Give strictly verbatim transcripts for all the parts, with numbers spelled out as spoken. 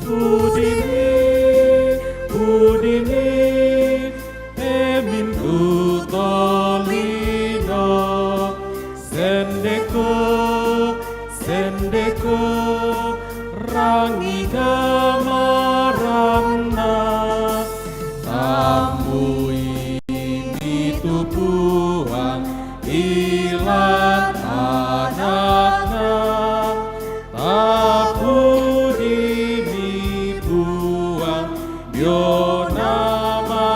Pudimi, pudimi, emintu tolino, sendeko, sendeko, rangi gamaranna, tamui mitu Puang ilan anakna, tapudimi Puang dio namasena.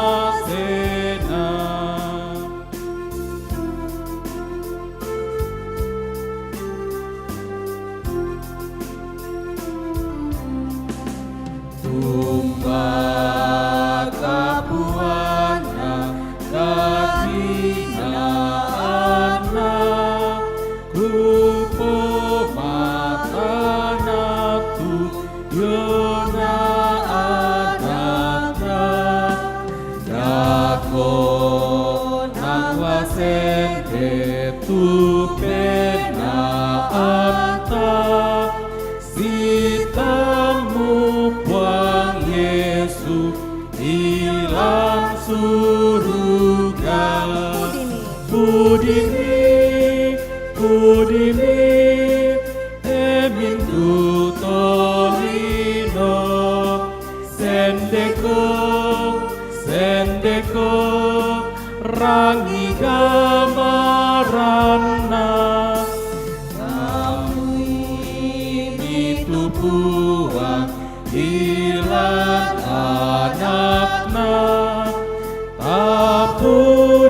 Tumba kapuanna, kakinaanna, kupo matana tu diona anakna, dako nanglasente tu penaanta, sitammu Puang Yesu ilan suruga. Pudimi, pudimi, emintu tolino, sendeko, sendeko, rangi gamaranna, tamui mitu Puang ilan anakna, tapudimi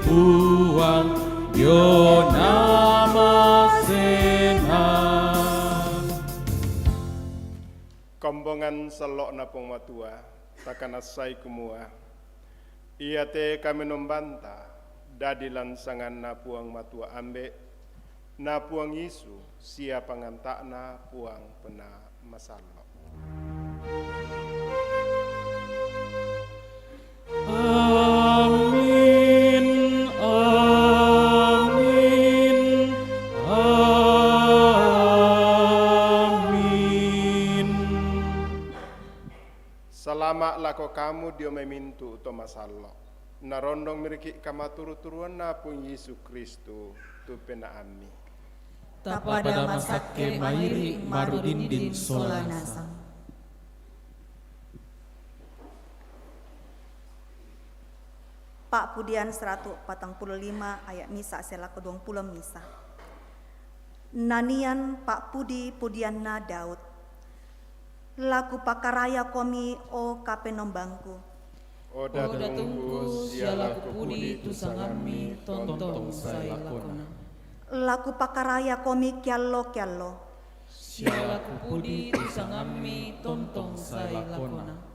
Puang dio namasena. Kombongan sello'na Puang Matua, takanassai kumua, iate kamenombanta dadi lansanganna Puang Matua Ambe', na Puang Yesu sia panganta'na Puang Penaa Masallo'. Amin, amin, amin. Salama' lako kamu dio mai mintu' to masallo'. Narondong miriki' kamaturu-turuanna Puang Yesu Kristu tu penaammi. Tapada masakke mairi' marudinding sola nasang. Pa'pudian seratu patang pulo lima aya' misa' se lako duang pulo misa'. Nanian pa'pudi-pudianna Daud. La kupakarayakomi, o Kapenombangku. O Datungku, sia la kupudi tu sangammi tontong sae lakona. La kupakarayakomi keallo-keallo. Sia la kupudi tu sangammi tontong sae lakona.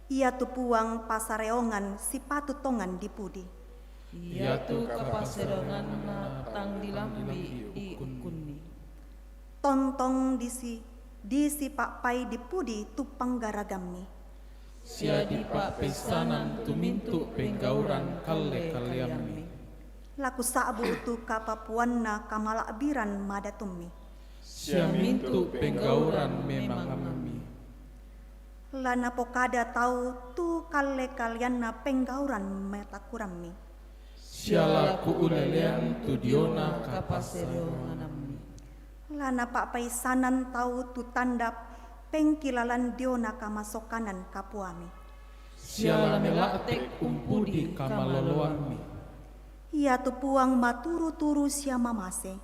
Iatu Puang pasareongan sipatu tongan dipudi. Iatu kapassareonganna tang dilambi' di ukkunni. Tontong disi, disi pa'pai dipudi tu panggaragammi. Sia dipa'peissanan tu mintu' penggauran kalle-kalleammi. La kusa'bu' tu kapapuanna kamala'biran madatummi. Sia mintu' penggauran memangammi. La napokada tau tu kalle-kalleanna penggauran matakurammi. Sia la kuulelean tu diona kapassareonganammi. La napa'paissanan tau tu tanda pengkilalan diona kamasokanan kapuami. Sia la mela'tek umpudi kamaloloammi. Iatu Puang maturu-turu sia mamase.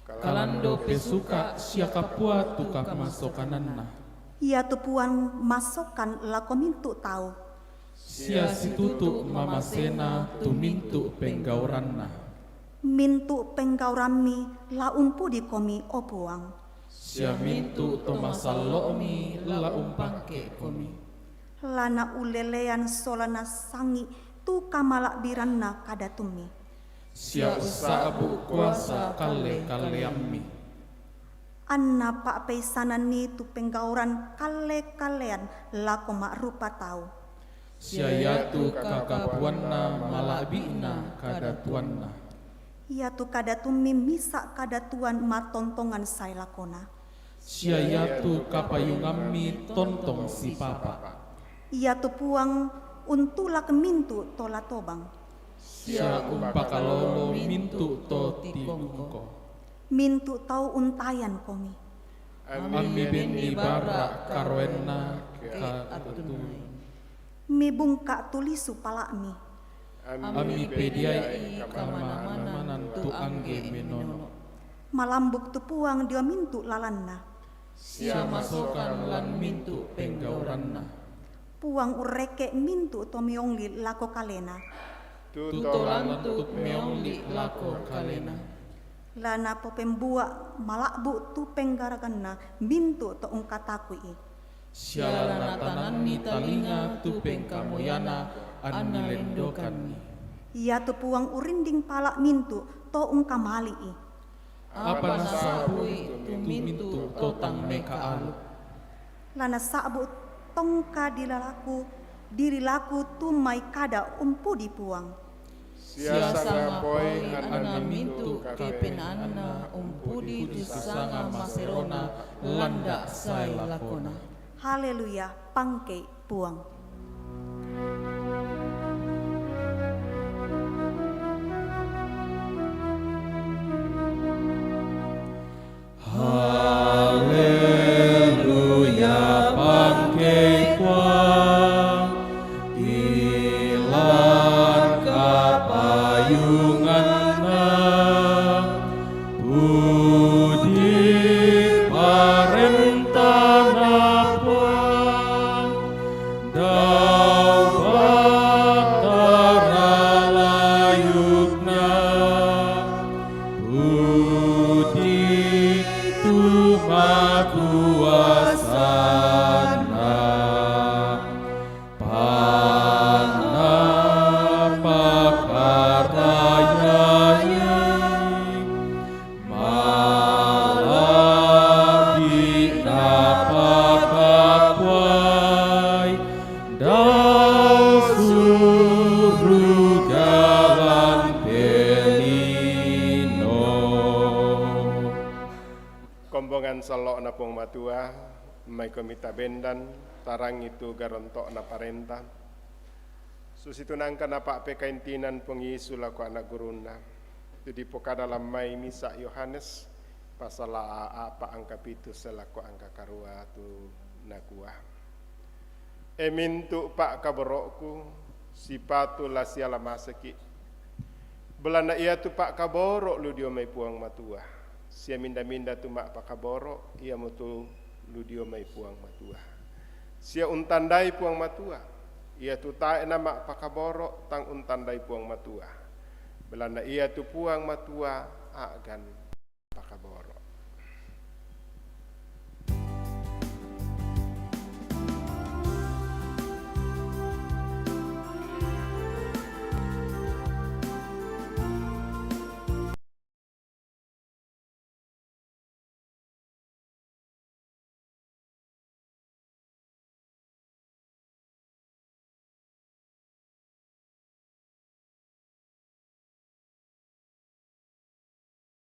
Kalando pesuka sia kapua tu kamasokananna. Iatu Puang masokan lako mintu' tau. Sia situtu' mamasena tu mintu' penggauranna. Mintu' penggaurammi la umpudikomi, o Puang. Sia mintu' to masallo'mi la umpangke'komi. La naulelean sola nasangi' tu kamala'biranna kadatummi. Sia ussa'bu' kuasa kalle-kalleammi. Anna pa'peissananni tu penggauran kalle-kallean lako ma'rupa tau. Sia iatu kakapuanna mala'bi'na kadatuanna. Iatu kadatummi misa' kadatuan matontongan sae lakona. Sia iatu kapayungammi tontong sipapa. Iatu Puang untulak mintu' to la tobang. Sia umpakalolo mintu' to tikongko. Mintu' tau untayankomi. Ammi benni bara' karoenna katutuai. Mibungka' tu lisu pala'mi. Ammi pedia'i kamana-manan tu angge menono. Malambuk tu Puang dio mintu' lalanna. Sia masokan lan mintu' penggauranna. Puang urrekke' mintu' to meongli' lako kalena. Tu to lantu' meongli' lako kalena. La napopembua' mala'bu' tu penggaraganna mintu' to ungkatakui'i. Sia la natananni talinga tu pengkamoyana anna lendokanni. Iatu Puang urinding pala' mintu' to ungkamali'i. Apa nasa'bu'i tu mintu' to tang mekaalu. La nasa'bu' tongka dirilaku, dirilaku tu mai kada umpudi Puang. Sia sangapoi anna mintu' kapenaanna umpudi tu sanga maserona landa' sae lakona. Haleluya, pangkei Puang. Haleluya, pangkei Puang, ilan kapayunganna, pudi parentana Puang, dao Bahtara layukna, pudi tu makuasana, panapakarayai, malabi napakapuai, dao suruga lan te lino. Kombongan sallo'na Puang Matua, maikomi tabendan, tarangi tu garonto'na parenta. Susitu nangka napa'pekaintinan Puang Yesu lako ana' gurunna, tu dipokada lan mai misa' Yohanes, pasala a'pa' angka pitu sae lako angka karua, tu nakua, E mintu' pa'kaboro'ku, sipatu la siala maseki'. Belanna iatu pa'kaboro' lu dio mai Puang Matua, sia minda-minda tu ma'pakaboro', iamotu lu dio mai Puang Matua. Sia untandai Puang Matua, iatu tae' nama'pakaboro' tang untandai Puang Matua. Belanna iatu Puang Matua a'gan pakaboro'.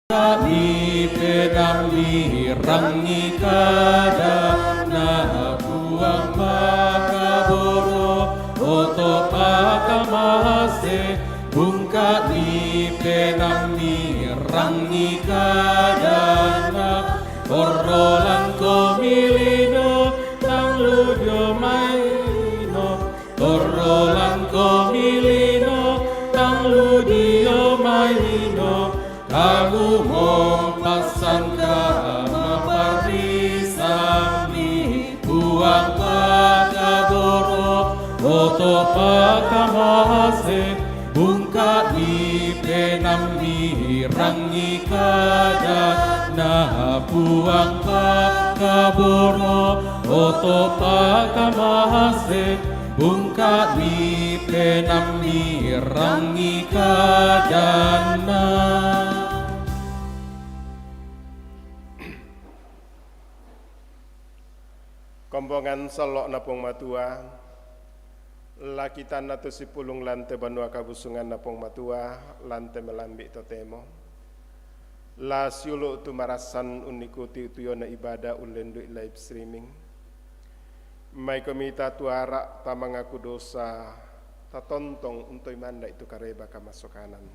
Bungka'mi penammi, rangi kadana Puang pakaboro', oto' pakamase. Bungka'mi penammi, rangi kadana, torro langkomi lino, tang lu dio mai lino. Torro langkomi lino, tang lu dio mai lino, kagumo pasangka maparrisammi Puang pakaboro', oto' pakamase. Bungka'mi penammi, rangi kadana Puang pakaboro', oto' pakamase. Bungka'mi penammi, rangi kadana. Kombongan sallo'na Puang Matua, la kitanna tu sipulung lan te banua kabusunganna Puang Matua, lan te melambi' totemo. La siulu' tu marassan unnikuti tuyona ibadah ullendu'i live streaming. Maikomi ta tuara' tamangaku dosa, tatontong untoi manda'i tu kareba kamasokanan.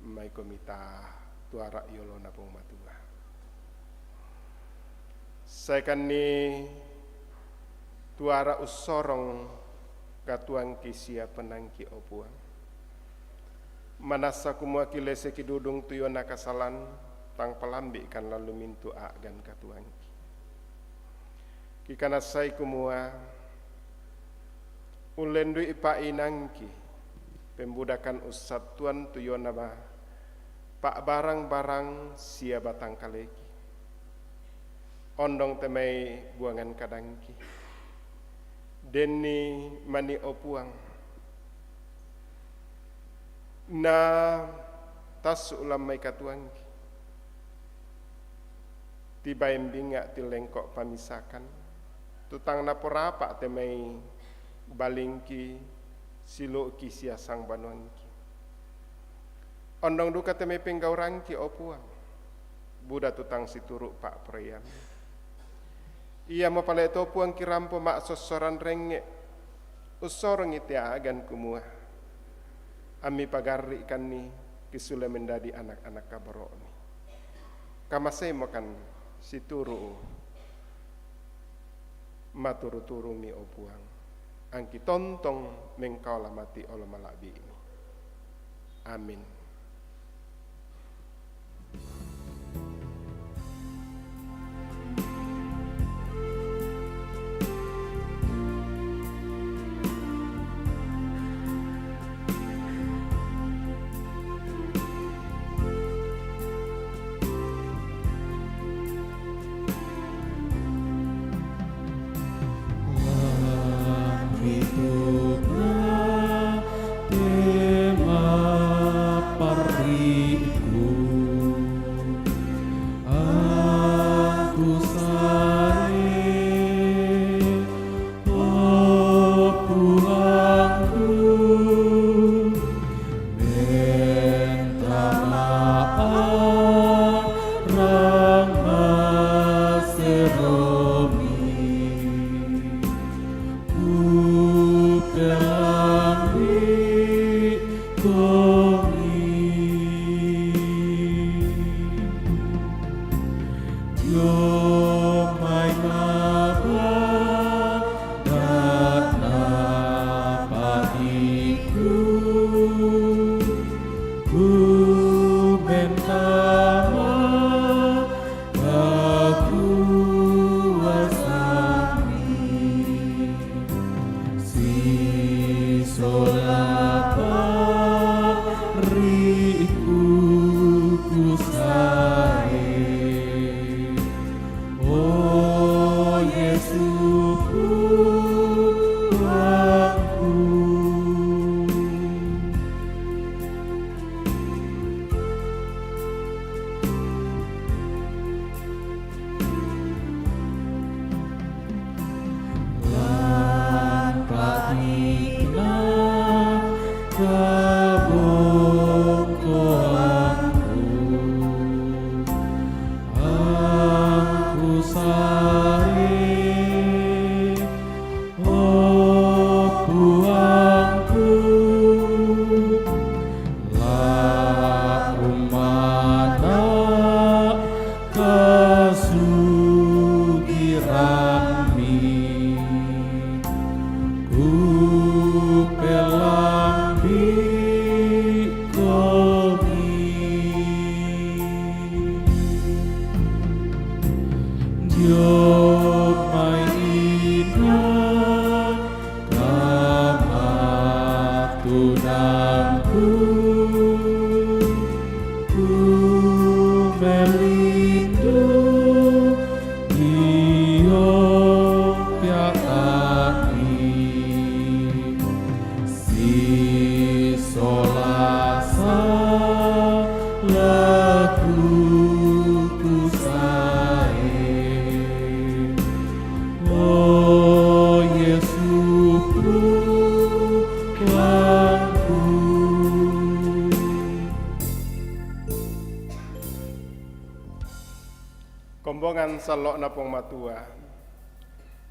Maikomi ta tuara' yolona Puang Matua. Saekanni tuara' ussorong katuangki sia penangki, o Puang. Manassa kumua kileseki dudung tuyona kasalan, tang palambi'kan lallu mintu' a'gan katuangki. Kikanassai kumua ullendu'i pa'inangki, pembudakan ussattuan tuyona ma pa'barang-barang sia batangkaleki. Ondong te mai buangan kadangki. Denni mani, o Puang, na tassu' lan mai katuangki. Tibaen bingnga' ti lengko' pamisakan, tu tang naporapa' te mai balingki, silu'ki sia sangbanuangki. Ondong duka te mai penggaurangki, o Puang, buda tu tang situru' pa'poraiammi. Iamo pale' to, Puang, kirampo ma'sossoran rengnge', ussorongi te a'gan kumua, ammi pagarri'kanni kisule mendadi anak-anak kaboro'mi. Kamaseimokan situru' maturu-turu'mi, o Puang, angki tontong mengkaola mati olo mala'bi'mi. Amin. Sallo'na Puang Matua,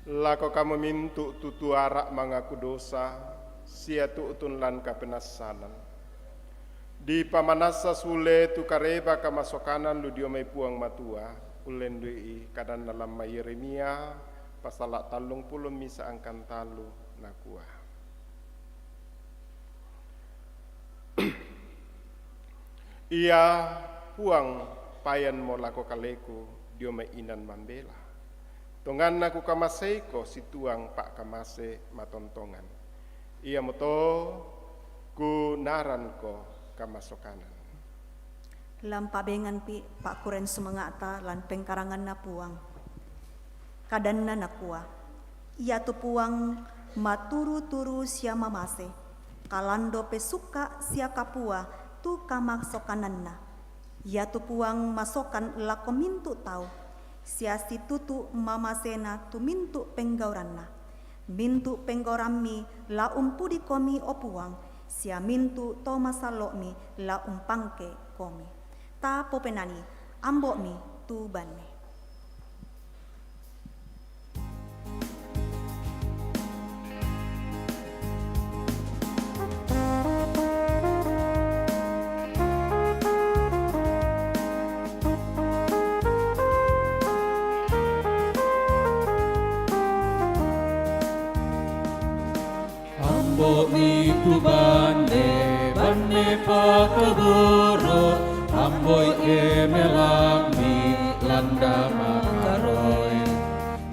lako kamu mintu' tu tuara' mangaku dosa sia tu'tun lan kapenassanan. Dipamanassa sule tu kareba kamasokanan lu dio mai Puang Matua, ullendu'i kadanna lamma Yeremia, pasala tallung pulo misa angkan tallu, nakua, Ia Puang payanmo lako kaleku dio mai inan mambela. Tonganna kukamaseiko situang pa'kamase matontongan. Iamoto kunaranko kamasokanan. Lampa'benganpi' pa'kureng sumanga'ta lan pengkaranganNa Puang. Kadanna nakua, Iatu Puang maturu-turu sia mamase, kalando pesukka' sia kapua tu kamasokananna. Iatu Puang masokan lako mintu' tau, sia situtu' mamasena tu mintu' penggauranna. Mintu' penggaurammi la umpudikomi, o Puang, sia mintu' to masallo'mi la umpangke'komi. Tapopenani, ambo'mi tu banne. Ambo'mi tu banne, banne pakaboro', amboi kemellammi landa makaroe.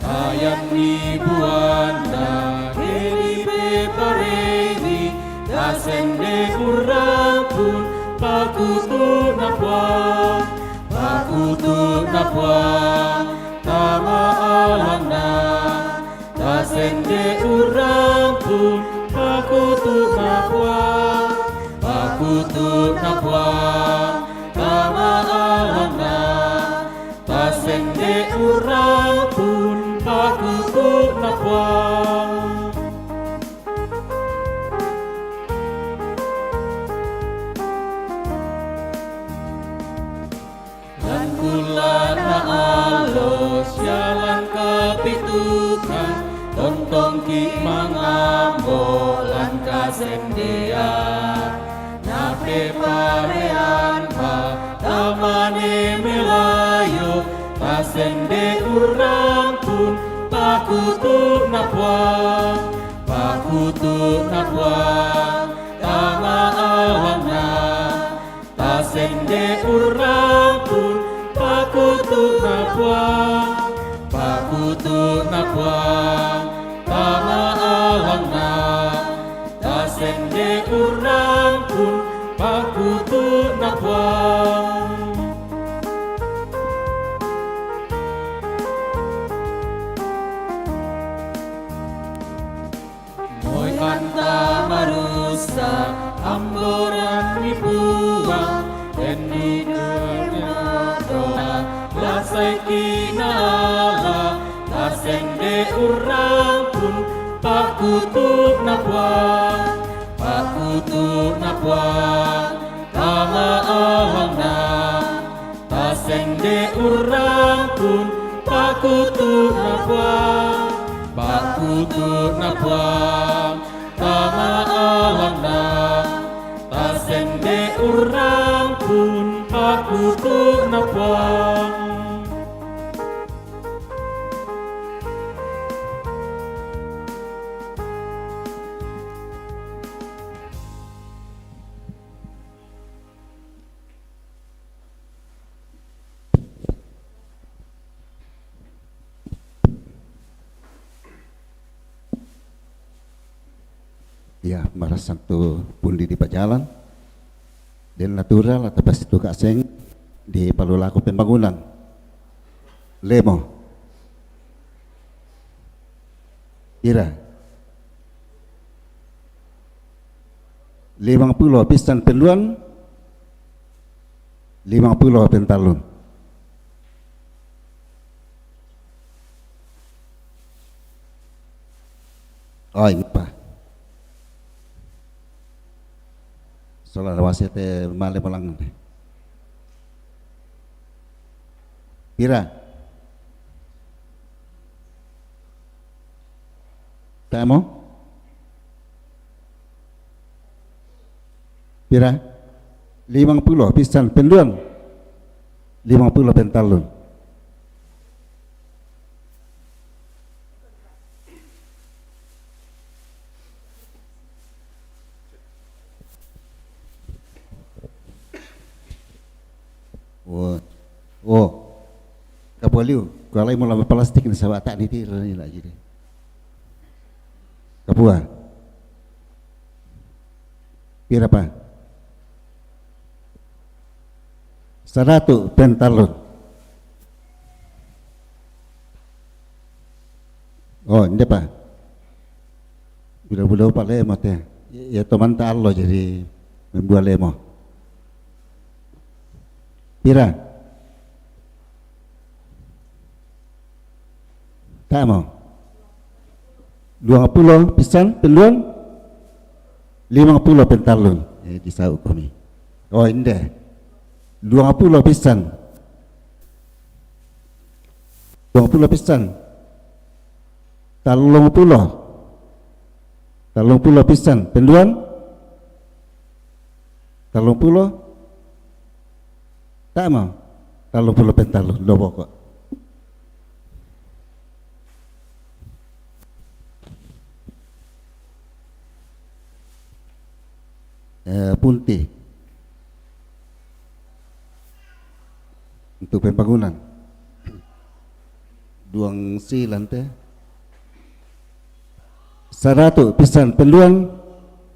Tayanni buanna, ke dipeparewi, tasende urrampun, pakutu'na Puang, pakutu'na Puang, tama alanna. Tasende urrampun, pakutu'na Puang, pakutu'na Puang, tama alanna. Tasende urrampun, pakutu'na Puang. Lan bulanna allo sia lan kapitukan, tontongki' mangambo lan kasendean. Napepalean pa tamane melayo, tasende urrampun, pakutu'na Puang, pakutu'na Puang, tama alanna. Tasende urrampun, pakutu'na Puang, pakutu'na Puang, tama alanna. Tasende urrampun, pakutu'na Puang. Moi anta marussa, amboranni Puang, tenni kemado, lasaiki' naala, tasende urrampun, pakutu'na Puang, pakutu'na Puang, tama alanna. Tasende urrampun, pakutu'na Puang, pakutu'na Puang, tama alanna. Tasende urrampun, pakutu'na Puang. Ya, marassan tu pundi dipajalan. Den natura la tapasituka seng di palulaku pembangunan. Lemo. Ira. Limang pulo pissan penduan, limang pulo pentallun. Oi, ngapa? Sola wasiate male malangan. Pira? Taimo? Pira? Limang pulo pissan penduan, limang pulo pentallun. Oh, oh. Kapua liu, kualai mo lama palastik ni sabata ni ti lagi. Kapua. Pira pa? Saratu pentallun. Oh, inde pa. Buda-buda upa lemo te. Ya, tomanta allo jadi membua lemo. Pira? Taimo. Duang pulo pissan penduan, limang pulo pentallun. Eh, disau komi. Oh, inde. Duang pulo pissan. Duang pulo pissan. Tallung pulo. Tallung pulo pissan penduan. Tallung pulo. Taimo. Tallung pulo pentallun, dua boko. Eh, punti untuk pembangunan. Duang silan te. Saratu pissan penduan,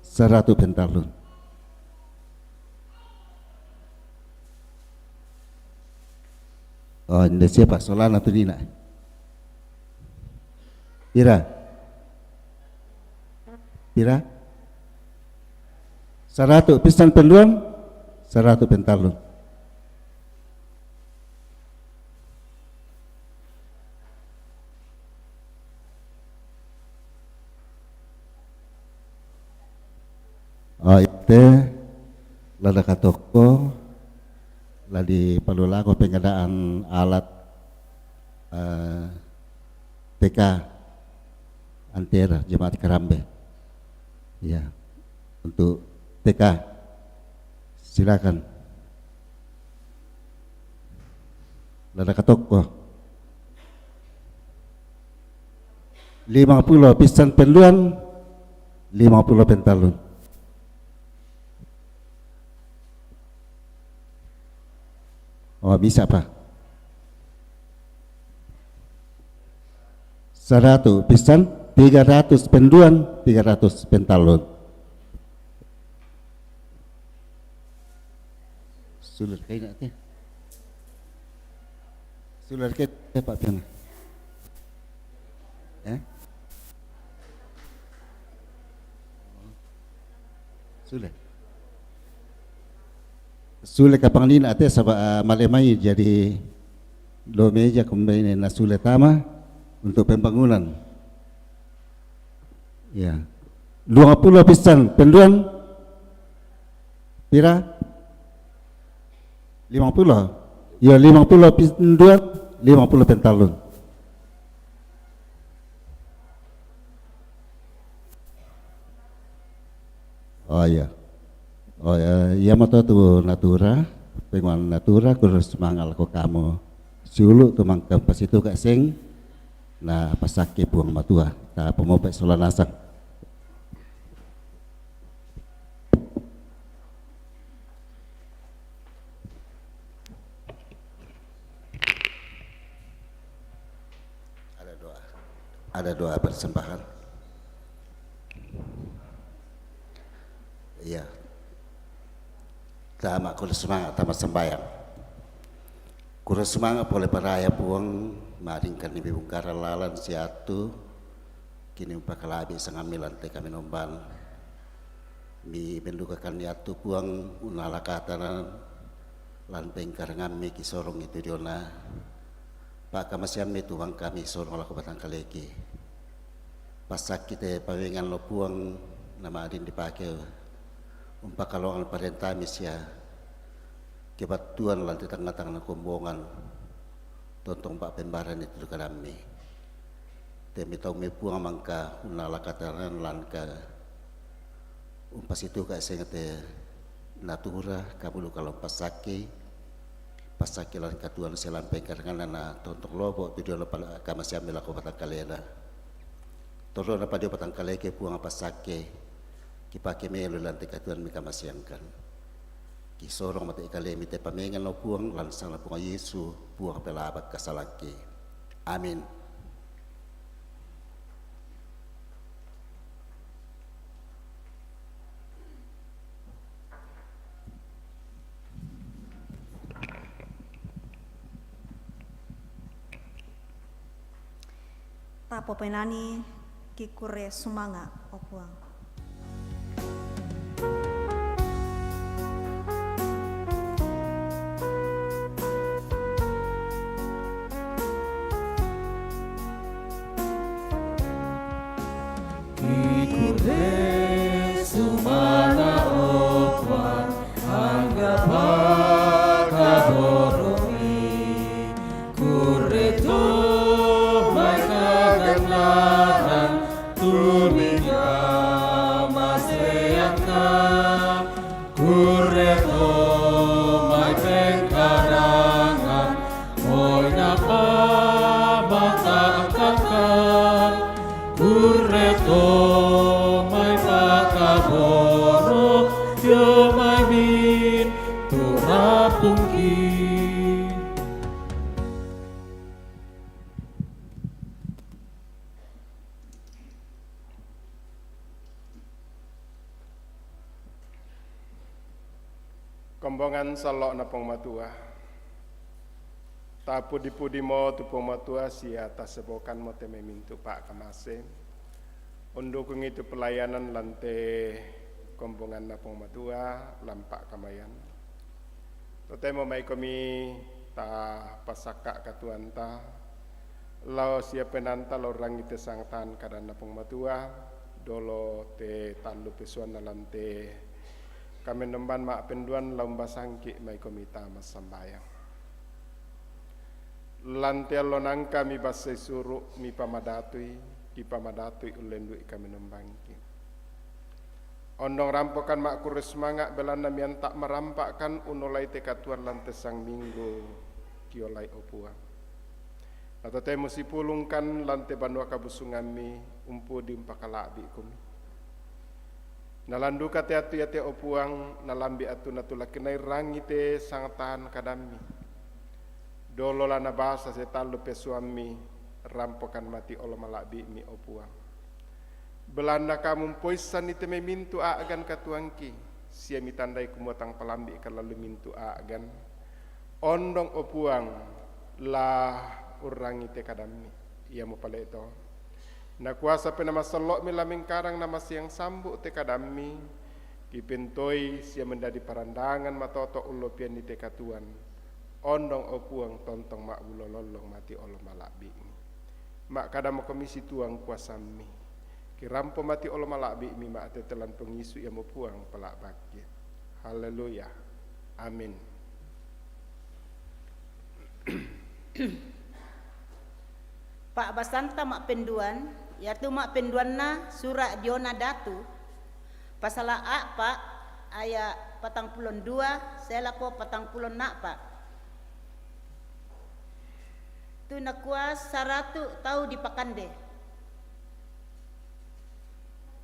saratu pentallun. Oh, inde siapa? Solana tu nina. Pira? Pira? Saratu pissan penduan, saratu pentallun. Oh, ite lada katokko, ladi palulako pengadaan alat, eh, T K anter jemaat Karambe. Ya, untuk T K. Silakan. Lada katokko. Limang pulo pissan penduan, limang pulo pentallun. Oh, bisa pa. Saratu pissan, tiga ratus penduan, tiga ratus pentallun. Sulir kaina te. Sulir ke te, Pak Piana. Eh? Sulir. Sulir kapang nina te saba, ah, male mai jadi dua meja kembali na sulir tama untuk pembangunan. Ya. Duang pulo pissan penduan. Pira? Limang pulo. Ya, limang pulo penduan, limang pulo pentallun. Oh, iya. Oh, iya, iya mo to tu natura, penguan natura, kurus mangal ko kamu. Siulu tu mangka pasitu ka seng, na pasake Puang Matua, ta pomope sola nasang. Ada doa. Ada doa persembahan. Iya. Tama, kula sumanga' tama sambayang. Kula sumanga' pole paraya Puang, maringkan ni bibungkara lalan siatu, kini umpakalabi sangammi lan te kami nombang. Mi bendukakan yatu Puang, unala katanan, lan pengkarangammi kisorong itu diona. Pakkamasiammi Tuhan kami sorong lako batang kaleki. Passakki te pawenganno Puang, nama'din dipake umpakaloangan parentami sia kebattuan lan te tangnga-tangnga kombongan tontong pa'pembarani tu kadammi. Te mitau me Puang mangka una lakatanan lan ka umpasitu ka sengete natura kabulu kalong pasake, pasake lan katuan selan pengkarangan na tontong lobo tu dio lo pala kamasian me lako patangkalena. Toro na padio patangkaleke Puang pasake, kipake melo lan te katuan me kamasiangkan. Kisorong mate ikale mite pamengan no Puang lan sana Puang Yesu, Puang pelabak kasalake. Amin. Tapo penani kikure sumanga, o Puang. Kikure sumanga, o Puang, angga pakaboromi. Kure to mai kaganaran, tumika maseangka. Kure to mai pengkarangan, moi na pamatangkakan. Kure to mai pakaboro, dio mai min tu rapungki. Kombongan salo na Puang Matua. Tapudi-pudi mo tu Puang Matua sia tasebokan mo te memintu pakamase. Undukungi tu pelayanan lan te kombongan na Puang Matua lampa kamayan. Totemo mai komi ta pasaka katuanta, lao sia penanta lao rangi te sangtan kadanna Puang Matua, dolo te tallu pesuanna lan te kamenomban ma'penduan, lao mbasangki mai komi ta massambayang. Lan te allo nangka mibassai suru, mipamadatui, kipamadatui ullendui kamenombangki. Ondong rampokan ma'kurre sumanga' belanna mianta' marampa'kan unolai te katuoan lan te sang minggu kiolai, o Puang. Na totemo sipulungkan lan te banua kabusungammi umpudi umpakala'bi'kumi. Nalanduka te attu iate, o Puang, nalambi' attuna tu la kinairangi te sangtan kadammi. Dolo la nabasa sitallu pesuammi, rampokan mati olo mala'bi'mi, o Puang. Belanna kamu mpoissanni te mai mintu a'gan katuoangki, sia mitandai kumua tang palambi'kan lalui mintu a'gan. Ondong, o Puang, la urrangi te kadammi. Iamo pale to. Nakuasa Penaa Masollo'mi la mengkarang namasiang sambu te kadammi, kipentoi sia mendadi parandangan matoto ullopianni te katuoan. Ondong, o Puang, tontong ma'bulo lollong mati olo mala'bi'mi. Ma'kada makomi situang kuasammi. Kirampo mati olo mala'bi'mi ma'tete lan tongisu iamo Puang pala'bakki. Haleluya. Amin. Pa'basanta ma'penduan, iatu ma'penduanna sura' diona Datu, pasala a'pa', aya' patangpulo dua sae lako patangpulo a'pa'. Tu nakua saratu' tau dipakande.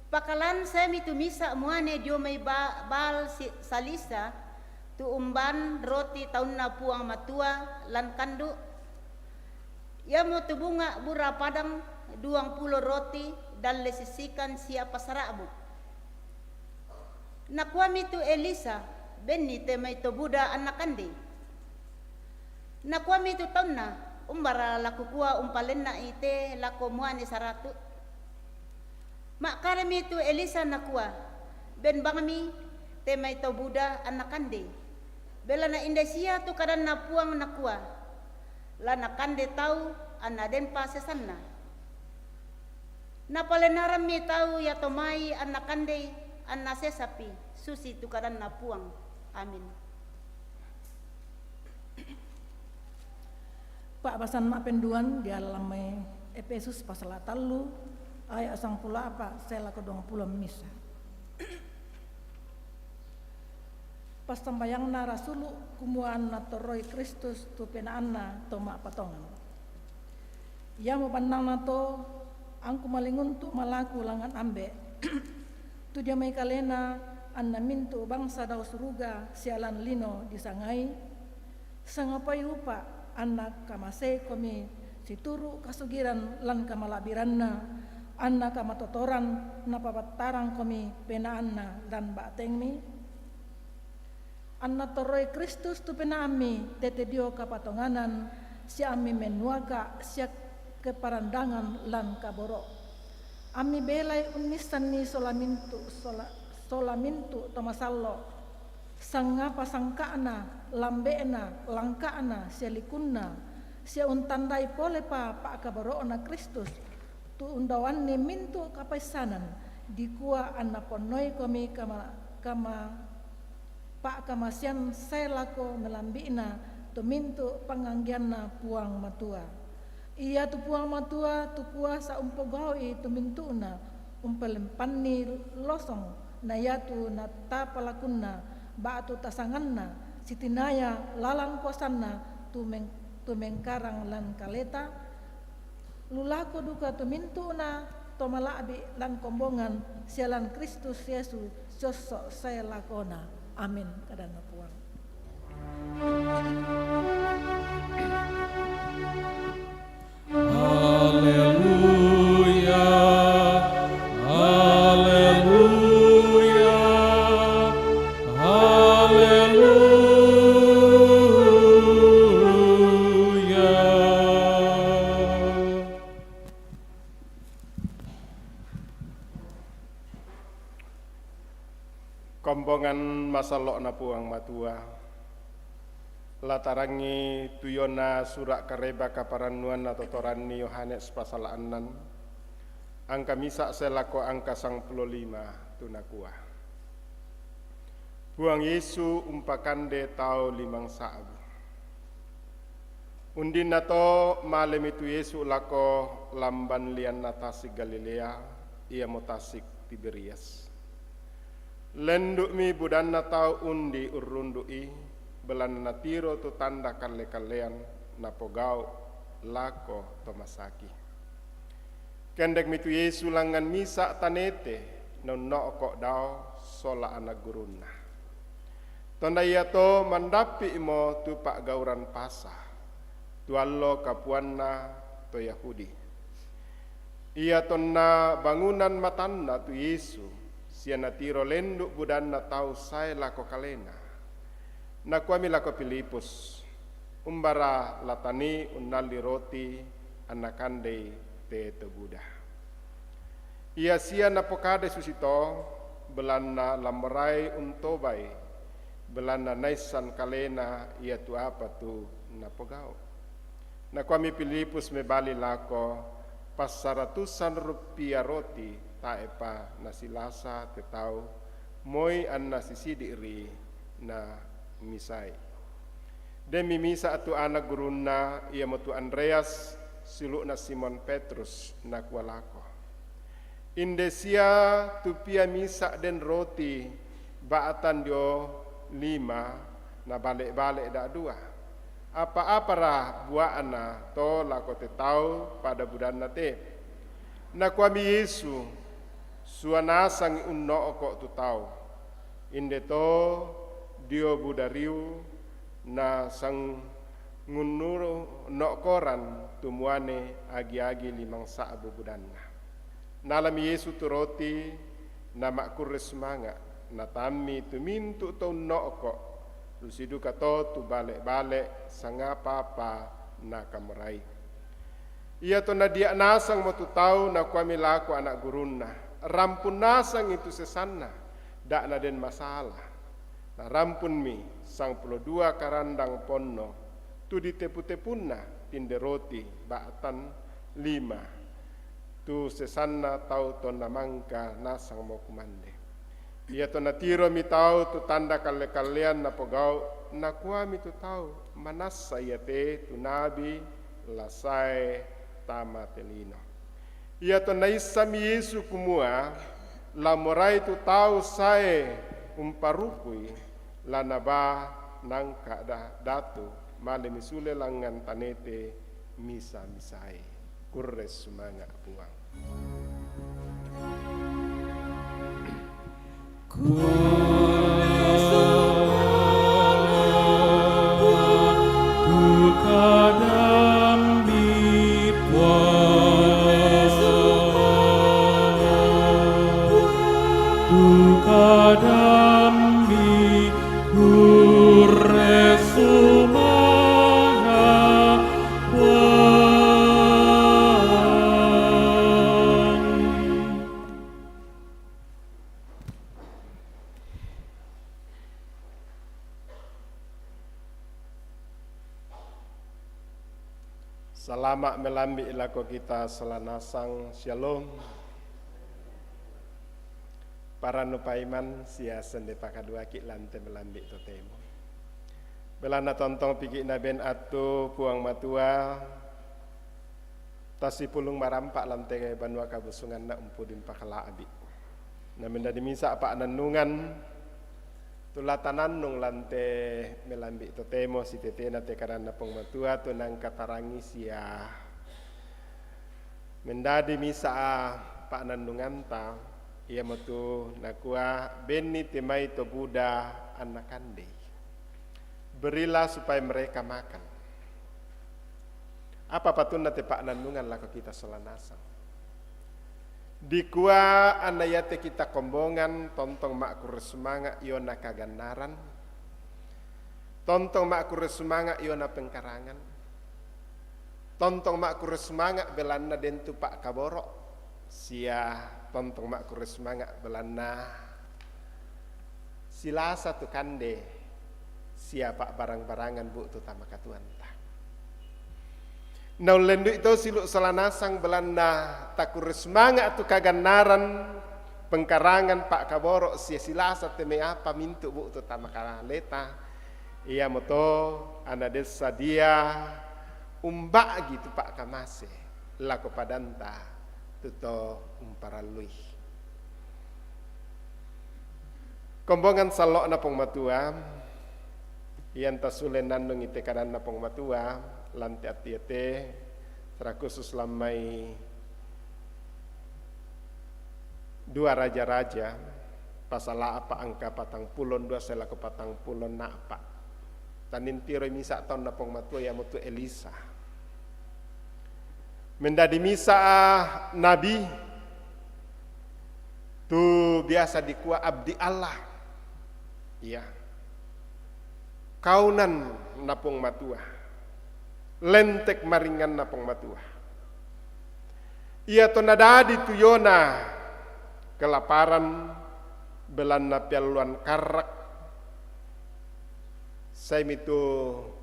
Pakalan saemi tu misa' muane dio mai ba-, Baal si-, Salisa, tu umban roti taunna Puang Matua lan kandu', iamotu bunga' bura padang duangpulo roti dalle sissikan sia pasara'bu. Nakuami tu Elisa, "Benni te mai to buda anna kandei." Nakuami tu taunna, "Umbara la kukua umpalenna'i te lako muane saratu'?" Ma'kadami tu Elisa nakua, "Ben bangmi te mai to buda anna kandei. Belanna inde sia tu kadanna Puang nakua, 'La nakande tau anna denpa sesanna.'" Napalenarammi tau iato mai anna kandei, anna sesapi, susi tu kadanna Puang. Amin. Pa'basan ma'penduan diallang mai Epesus pasal tallu ayat sangpulo apa' sae lako duangpulo misa. Passambayangna rasulu' kumua anna torroi Kristus tu penaanna to ma'patongan. Iamo bannangna to angku malinguntu' malaku langngan ambe', tu dio mai kalena anna mintu' bangsa dao suruga sialan lino disangai, sangapai upa' anna kamaseikomi situru' kasugiran lan kamala'biranna, anna kamatotoran napabattarangkomi penaanna lan ba'tengmi? Anna torroi Kristus tu penaammi tete dio kapatonganan, sia ammi mennuaka sia keparandangan lan kaboro'. Ammi belai unnissanni sola mintu', sola, sola mintu' to masallo', sangapa sangka'na, lambe'na, langka'na, sia likunna, sia untandai polepa pa'kaboro'na Kristus, tu undaoanni mintu' kapaissanan, dikua anna ponnoikomi kama-, kama-, pa'kamasean sae lako melambi'na tu mintu' pangnganggeanna Puang Matua. Iatu Puang Matua tu kuasa umpogau'i tu mintu'na, umpalempanni losong na iatu natapalakunna ba'tu tasanganna, sitinaya lalan kuasanna tu meng-, tu mengkarang lan kaleta, lu lako duka tu mintu'na to mala'bi' lan kombongan sia lan Kristus Yesu siosso' sae lakona. Amin. Kadanna Puang. Haleluya, haleluya, haleluya. Kombongan masallo'na Puang Matua. Latarangngi tuyonna sura' kareba kaparannuanna totoranni Yohanes pasal annan, angka misa' sae lako angka sangpulo lima, tu nakua: Puang Yesu umpakande tau limang sa'bu. Undinna to malemi tu Yesu lako lamban lianna tasik Galilea, iamo tasik Tiberias. Lendu'mi budanna tau undi urrundu'i, belanna natiro tu tanda kalle-kallean napogau' lako to masaki. Kendekmi tu Yesu langngan misa' tanete, naunno'ko' dao sola ana' gurunna. Tonna iato mandappi'mo tu pa'gauran Pasa, tu allo kapuanna to Yahudi. Iatonna bangunan matanna tu Yesu, sia natiro lendu' budanna tau sae lako kalena, nakuami lako Filipus: Umbara latani unnalli roti anna kandei te to buda? Ia sia napokada susito, belanna la morai untobai, belanna naissan kalena iatu apa tu napogau'. Nakuami Filipus mebali lako: Passaratusan ruppia roti tae'pa nasilasa te tau, moi anna sisidi' ri namisai. Denmi misa' tu ana' gurunna, iamotu Andreas, siulu'na Simon Petrus, nakua lako: Inde sia tu pia misa' den roti ba'tan dio lima nabale'-bale' da'dua. Apa-apara bua'na to lako te tau pada budanna te? Nakuami Yesu: Sua nasangi unno'ko' tu tau. Inde to dio buda riu nasangunnuru no'koran tu muane agi-agi limang sa'bu budanna. Nalami Yesu tu roti, nama'kurre sumanga', natammi tu mintu' to unno'ko', lu siduka to tu bale'-bale' sangapa-apa nakamorai. Iatonna dia' nasangmo tu tau, nakuami lako ana' gurunna: Rampun nasangi tu sesanna, da' naden masala. Narampunmi sangpulo dua karandang ponno tu ditepu-tepunna tinde roti ba'tan lima, tu sesanna tau tonna mangka nasangmo kumande. Iatonna tiromi tau tu tanda kalle-kallean napogau', nakuami tu tau: Manassa iate tu nabi la sae tama te lino. Iyato naissami Yesu kumua la morai tu tau sae umparukui, la naba nangka da-, datu male misule langngan tanete misa-misae. Kurre sumanga' Puang. Salama' melambi' lako kita sola nasang. Syalom. Parannu paiman sia sende pakaduaki' lan te melambi' totemo. Belanna tontong piki' naben attu Puang Matua, tasipulung marampa' lan te banua kabusunganna umpudin pakala'bi'. Na mendadi misa' pa'nannungan, tu la tanannung lan te melambi' totemo sitetena te kadanna Puang Matua tu nangkatarangi sia mendadi misa' pa'nannunganta, iamotu nakua, "Benni te mai to buda anna kandei. Berilah supaya mereka makan." Apa patunna te pa'nannungan lako kita sola nasang? Dikua anna iate kita kombongan tontong ma'kurre sumanga' iona kagannaran, tontong ma'kurre sumanga' iona pengkarangan, tontong ma'kurre sumanga' belanna dentu pa'kaboro', sia tontong ma'kurre sumanga' belanna silasa tu kande sia pa'barang-barangan bu'tu tama katuoanta. Naullendu'i to silu' sola nasang belanna takurre sumanga' tu kagannaran, pengkarangan, pa'kaboro' sia silasa te mai apa mintu' bu'tu tama kaleta, iamoto anna den sadia umba'gi tu pa'kamase lako padanta tu to umparallui. Kombongan sallo'na Puang Matua, ianta sule nannungi te kadanna Puang Matua, lan te ati iate, secara khusus lan mai Dua Raja-Raja, pasal a'pa' angka patangpulo dua sae lako patangpulo a'pa'. Tanintiroi misa' taunna Puang Matua iamotu Elisa. Mendadi misa' nabi tu biasa dikua abdi Allah. Iya. Kaunan na Puang Matua. Lentek maringnganna Puang Matua. Iato nadadi tu iona kelaparan, belanna pialluan karrak, saemi tu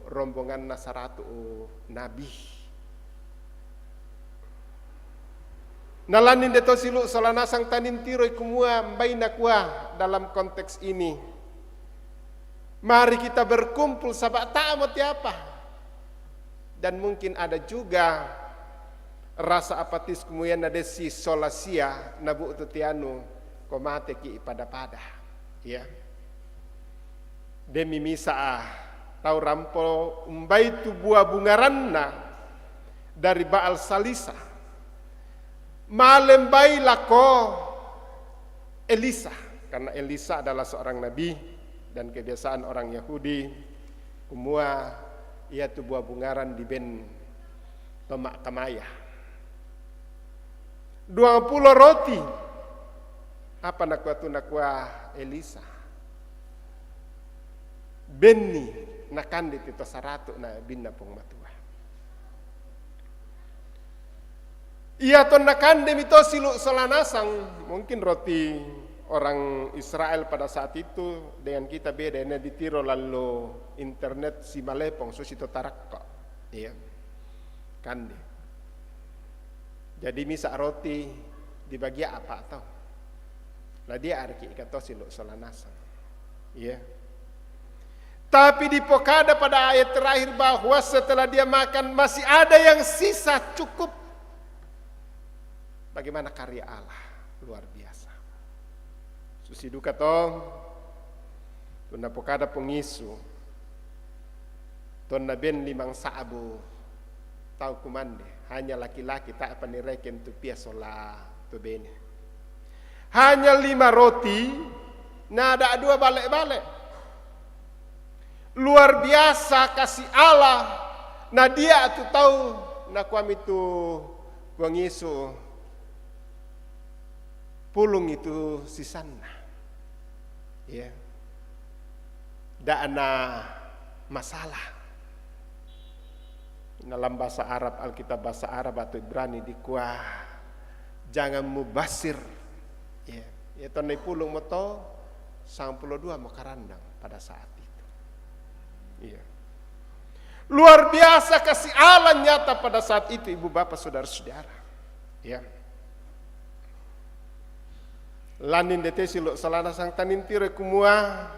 rombonganna saratu' nabi. Na lanni de to silu' sola nasang tanintiroi kumua mbai nakua dalam konteks ini, mari kita berkumpul, saba' ta'mo te apa. Dan mungkin ada juga rasa apatis kumua na de si sola sia na bu'tu te anu ko mateki pada-pada. Ya. Demi misa' tau rampo umbai tu bua bungaranna dari Baal Salisa. Male mbai lako Elisa, karena Elisa adalah seorang nabi dan kebiasaan orang Yahudi kumua iatu bua bungaran diben to ma'kamaya. Duangpulo roti. Apa nakua tu, nakua Elisa, "Benni nakande te to saratu' nabinna Puang Matua." Iato nakande mi to silu' sola nasang, mungkin roti orang Israel pada saat itu dengan kita beda, na ditiro lallo internet si malepong, susi to tarakko. Iya. Kande. Jadi misa' roti dibagi apa tau? La dia ariki' ika to silu' sola nasang. Iya. Tapi dipokada pada ayat terakhir bahwa setelah dia makan masih ada yang sisa cukup. Bagaimana karya Allah? Luar biasa. Susi duka to, tuna pokada pongisu, tonna ben limang sa'bu tau kumande, hanya laki-laki ta' panireken tu pia sola tu bene. Hanya lima roti, na ada dua bale-bale. Luar biasa kasih Allah, na dia tu tau, na kuami tu pongisu pulung itu sisanna. Ya. Da'na masalah. Dalam bahasa Arab, Alkitab bahasa Arab atau Ibrani dikua, jangan mubasir. Ya, ya tonna pulung moto, sangpulo dua mo karandang pada saat itu. Iya. Luar biasa kasih Allah nyata pada saat itu, ibu bapak saudara-saudara. Ya. Lanin dete silo salana sang tanintiro kumua,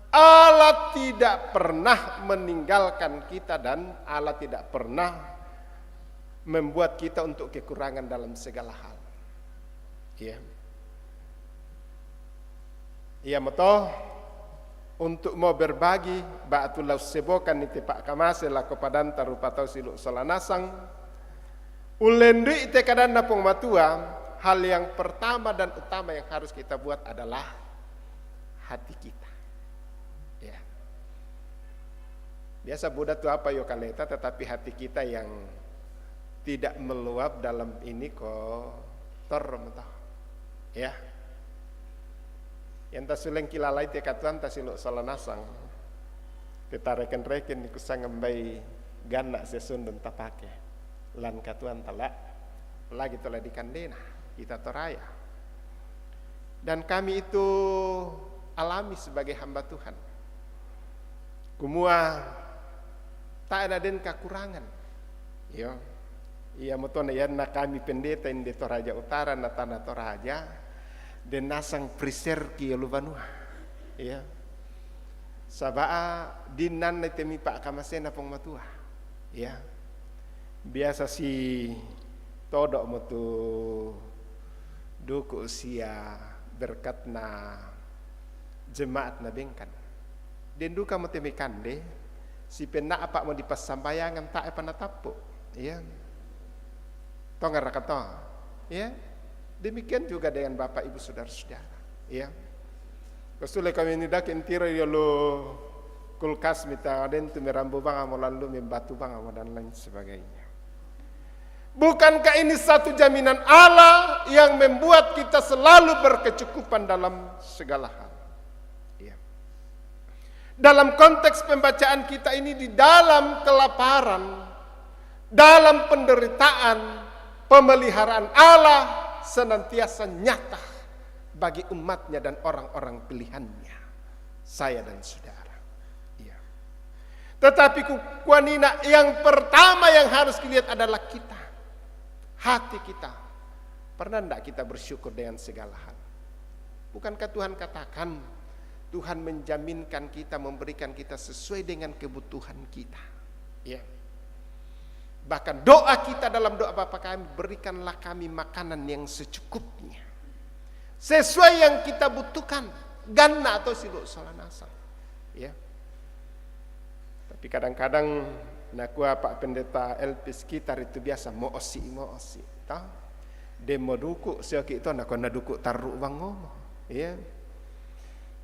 Allah tidak pernah meninggalkan kita dan Allah tidak pernah membuat kita untuk kekurangan dalam segala hal. Ya. Iya moto, untuk mau berbagi, ba'tu lau sebokan ite pa'kamase lako padanta rupa tau silo salanasang, ulendui ite kadanna Puang Matua, hal yang pertama dan utama yang harus kita buat adalah hati kita. Ya. Biasa buda tu apa yo kaleta, tetapi hati kita yang tidak meluap dalam ini kotor moto. Ya. Yang ta suleng kilalai te katuan ta silo salanasang. Kita reken-reken ni kusang ngambai ganna sesundun ta pake. Lan katuan tala, apalagi tala dikandena kita Toraya. Dan kami itu alami sebagai hamba Tuhan. Kumua, ta' na den kakurangan. Yo. Iya moto na yanna kami pendeta inde Toraja Utara na tana Toraja, den nasang preserki yo lu banua. Iya. Saba'a dinnanna temi pa'kamasena Puang Matua. Iya. Biasa si todo' mo tu duku sia berkatna jemaat na bengkan. Den duka mo temi kande, si penna'pa mo di passambayangan ta'e panatappu. Iya. Tongaraka to? Iya. Demikian juga dengan Bapak Ibu Saudara-saudara. Iya. Kosule kami ni daki ntiro yo lu kulkas mita den tu merambu banga mo lalu membatu banga mo dan lain sebagainya. Bukankah ini satu jaminan Allah yang membuat kita selalu berkecukupan dalam segala hal? Iya. Dalam konteks pembacaan kita ini, di dalam kelaparan, dalam penderitaan, pemeliharaan Allah senantiasa nyata bagi umatnya dan orang-orang pilihannya, saya dan saudara. Iya. Tetapi ku-, kuanina, yang pertama yang harus dilihat adalah kita, hati kita. Pernah ndak kita bersyukur dengan segala hal? Bukankah Tuhan katakan, Tuhan menjaminkan kita, memberikan kita sesuai dengan kebutuhan kita? Ya. Bahkan doa kita dalam doa Bapa kami, berikanlah kami makanan yang secukupnya. Sesuai yang kita butuhkan. Ganna atau silo salanasang. Ya. Tapi kadang-kadang nakua Pak Pendeta Elvis, kita itu biasa mo'osi, mo'osi. Toh? Den mo duku, sioki to nakua na duku tarru bangomo. Iya.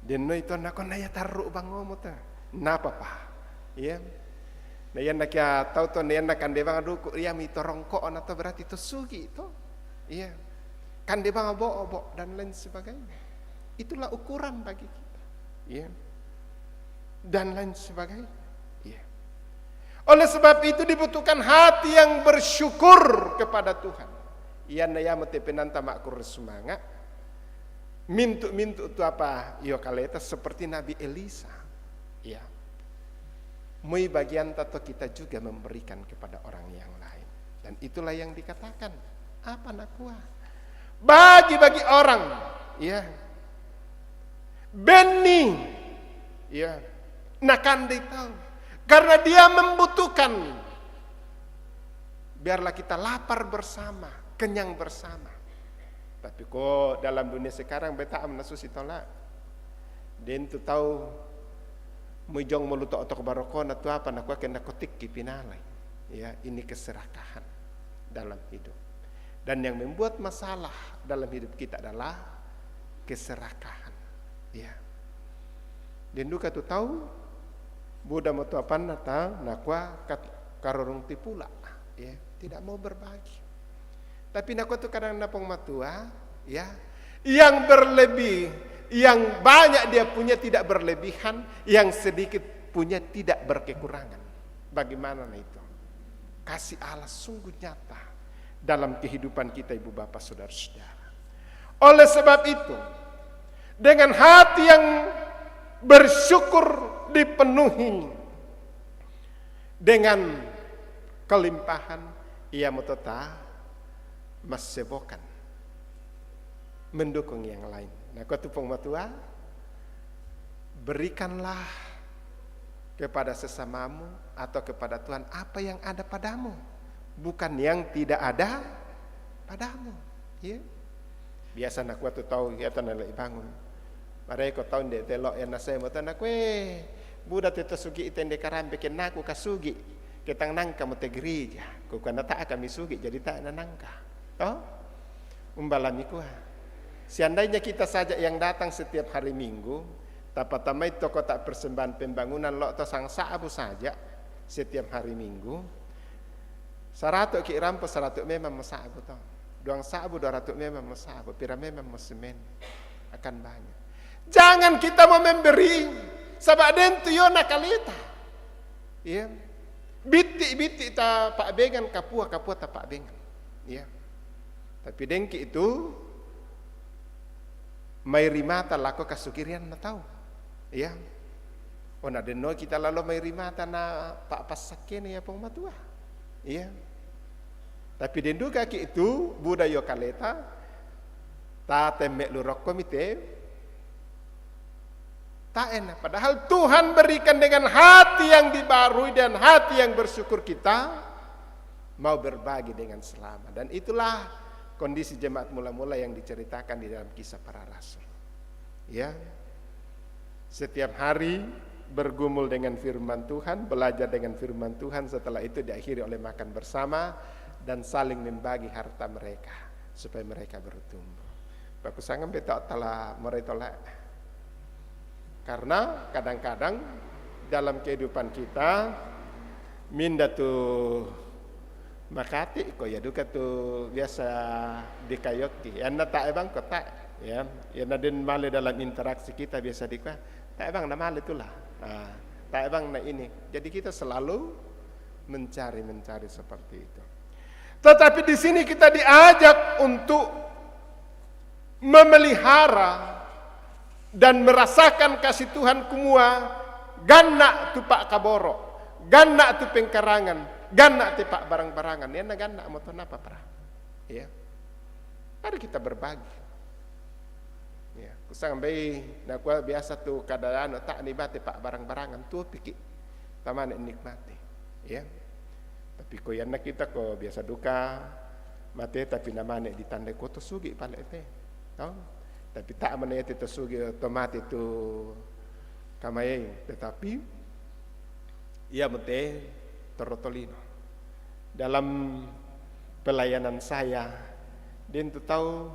Den noi to nakua na ya tarru bangomo ta. Napa pa? Iya. Na yanna kia tau to, na yanna kande banga duku, iya mi to rongko na to berarti to sugi to. Iya. Kande banga bo'o, bo, dan lain sebagainya. Itulah ukuran bagi kita. Iya. Dan lain sebagainya. Iya. Oleh sebab itu dibutuhkan hati yang bersyukur kepada Tuhan. Iya, na yamo te penanta makkur sumanga. Mintu-mintu tu apa iyo kaleta seperti Nabi Elisa. Iya. Moi bagianta to kita juga memberikan kepada orang yang lain. Dan itulah yang dikatakan. Apa nakua? Bagi-bagi orang. Iya. Benni. Iya. Nakande tau. Karena dia membutuhkan. Biarlah kita lapar bersama, kenyang bersama. Tapi ko dalam dunia sekarang beta amna susi tola. Den tu tau mujong moluto otok barokona tu apa, nakua ke narkotik ki pinalai. Ya, ini keserakahan dalam hidup. Dan yang membuat masalah dalam hidup kita adalah keserakahan. Ya. Den duka tu tau, buda mo tu apan nata, nakua kat-, karorong tipula. Ya, tidak mau berbagi. Tapi nakua tu kadang napong matua, ya, yang berlebih, yang banyak dia punya tidak berlebihan, yang sedikit punya tidak berkekurangan. Bagaimana na itu? Kasih Allah sungguh nyata dalam kehidupan kita, ibu bapa, saudara-saudara. Oleh sebab itu, dengan hati yang bersyukur dipenuhi dengan kelimpahan, ia mo tota masebokan, mendukung yang lain. Nakua tu pong matua, berikanlah kepada sesamamu atau kepada Tuhan apa yang ada padamu, bukan yang tidak ada padamu. Ya. Biasa nakua tu tau, ya, tana lei bangun. Mare ko tau nde telo ya nasai mo tana kue. Buda te to sugi ite nde karambe ke naku ka sugi. Ke tang nangka mo te gereja. Ko kana ta kami sugi jadi ta na nangka. Toh? Umbalami kua. Seandainya kita saja yang datang setiap hari Minggu, tapatamai toko ta persembahan pembangunan lo to sang sabu saja setiap hari Minggu, saratu ki rampo saratu memang mo sabu to. Duang sabu dua ratu memang mo sabu, pira memang mo semen. Akan banyak. Jangan kita mau memberi, sabab den tu yo nakaleta. Ya. Biti-biti ta pakbengan, kapua-kapua ta pakbengan. Ya. Tapi dengki itu, mai rimata lako kasukirian na tau. Ya. Ona denno kita lalo mai rimata na pak pasakkene ya pong matua. Ya. Tapi den duka ki itu, buda yo kaleta, ta temme lurokko mite, ta enak. Padahal Tuhan berikan dengan hati yang dibarui dan hati yang bersyukur kita mau berbagi dengan selama. Dan itulah kondisi jemaat mula-mula yang diceritakan di dalam Kisah Para Rasul. Ya. Setiap hari bergumul dengan firman Tuhan, belajar dengan firman Tuhan, setelah itu diakhiri oleh makan bersama dan saling membagi harta mereka supaya mereka bertumbuh. Baku sangem beto tala morai tola. Karena kadang-kadang dalam kehidupan kita, minda tu makati ko ya duka tu biasa dikayoki. Ya na ta ebang ko ta, ya. Ya na den male dalam interaksi kita biasa dikua, ta ebang na male tula. Ah, ta ebang na ini. Jadi kita selalu mencari-mencari seperti itu. Tetapi di sini kita diajak untuk memelihara dan merasakan kasih Tuhan kumua, ganna tu pak kaboro, ganna tu pengkarangan, ganna tu pak barang-barangan. Ya na ganna mo to napa pra. Ya. Mari kita berbagi. Ya, kusang bai nakua biasa tu kada anu ta ni bate pak barang-barangan tu piki. Tamane nikmati. Ya. Tapi ko yanna kita ko biasa duka mate tapi namane ditandai ko to sugi pale te. Tau? Tapi ta mana ya to sugi to mate tu kamayai, tetapi ia mate torotolino. Dalam pelayanan saya, den tu tau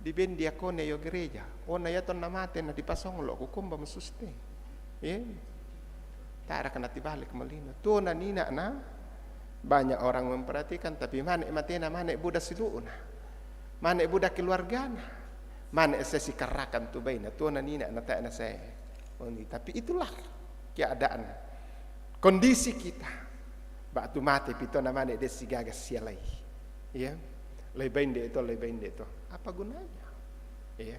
di ben diakone yo gereja. Ona ya to namate na dipasonglo kukumba mesuste. Ya. Tara kana tibalik melino. Tu na nina na banyak orang memperhatikan, tapi mane matena, mane buda siluuna. Mane buda keluargana. Mane sesi karakan tu baina. Tu na nina na ta na saya. Oni. Tapi itulah keadaan, kondisi kita. Bak tu mate pito namane de sigaga sialai. Ya. Lai bain de itu, lai bain de itu. Apa gunanya? Ya.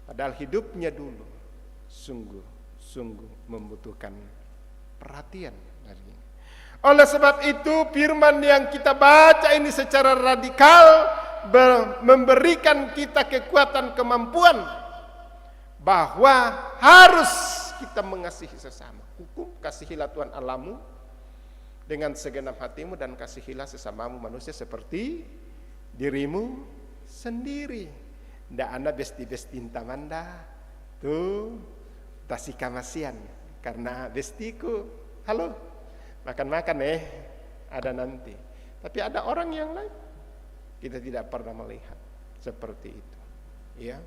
Padahal hidupnya dulu sungguh-sungguh membutuhkan perhatian dari ini. Oleh sebab itu, firman yang kita baca ini secara radikal ber-, memberikan kita kekuatan, kemampuan bahwa harus kita mengasihi sesama. Hukum, kasihilah Tuhan Allahmu dengan segenap hatimu dan kasihilah sesamamu manusia seperti dirimu sendiri. Ndak ada besti-besti intamanda tu tasi kamasian, karena bestiku, halo, makan-makan, eh, ada nanti. Tapi ada orang yang lain, kita tidak pernah melihat seperti itu. Ya.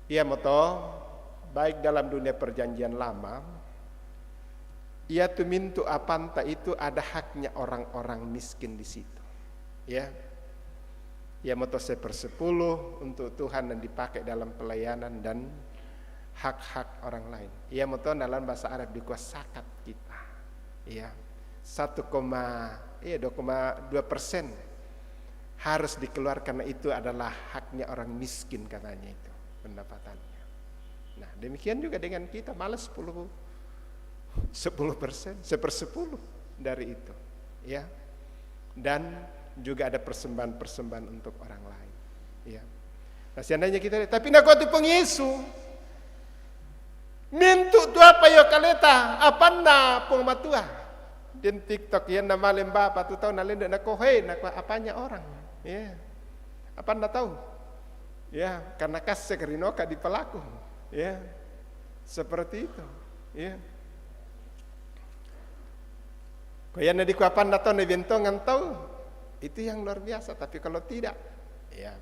Ia moto, baik dalam dunia perjanjian lama, ia tumintu apanta itu ada haknya orang-orang miskin di situ. Ya. Ia moto sepersepuluh untuk Tuhan dan dipakai dalam pelayanan dan hak-hak orang lain. Ia moto dalam bahasa Arab dikua zakat kita. Ya. Satu koma, iya, dua koma dua persen harus dikeluarkan, karena itu adalah haknya orang miskin katanya itu, pendapatannya. Nah, demikian juga dengan kita, malah sepuluh, sepuluh persen, sepersepuluh dari itu. Ya. Dan juga ada persembahan-persembahan untuk orang lain. Ya. Nah, seandainya kita, tapi ndak kuat pung Yesu, mintu tu apa yo kaleta, apanda pung matua. Di TikTok ya, nama lemba apa tu tahu, nalendo, nakohe, nakua apanya orang. Ya. Apanda tahu. Ya, karena kasih kerinoka di pelaku. Ya. Seperti itu. Ya. Ko yang di kuapan atau di bentongan tahu, itu yang luar biasa. Tapi kalau tidak, ya,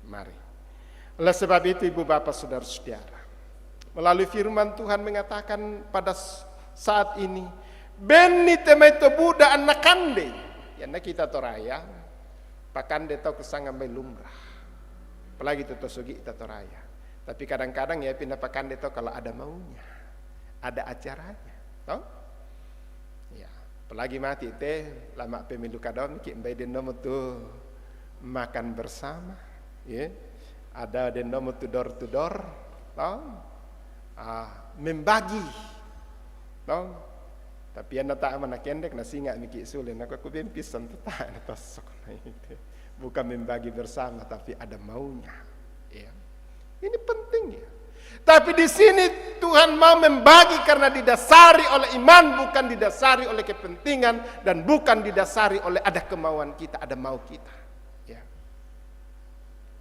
mari. Oleh sebab itu, ibu bapa, saudara-saudara, melalui firman Tuhan mengatakan pada s-, saat ini, "Beni temai to buda anak kande." Ya, na kita Toraya, pakande tau kesangan bai lumrah. Apalagi to, to sogi ita Toraya. Tapi kadang-kadang ya pinda pakande to kalau ada maunya, ada acaranya, toh? Ya, apalagi mati te, lama pemilu kadom ki mbai den nomo tu makan bersama, ya. Ada den nomo tu door to door, toh? Ah, membagi, toh? Tapi yang tak mana kendek, nasi nggak miki sulit, nak aku bempisan tetap tosok. Bukan membagi bersama, tapi ada maunya. Ya. Ini penting, ya. Tapi di sini Tuhan mau membagi karena didasari oleh iman, bukan didasari oleh kepentingan, dan bukan didasari oleh ada kemauan kita, ada mau kita. Ya.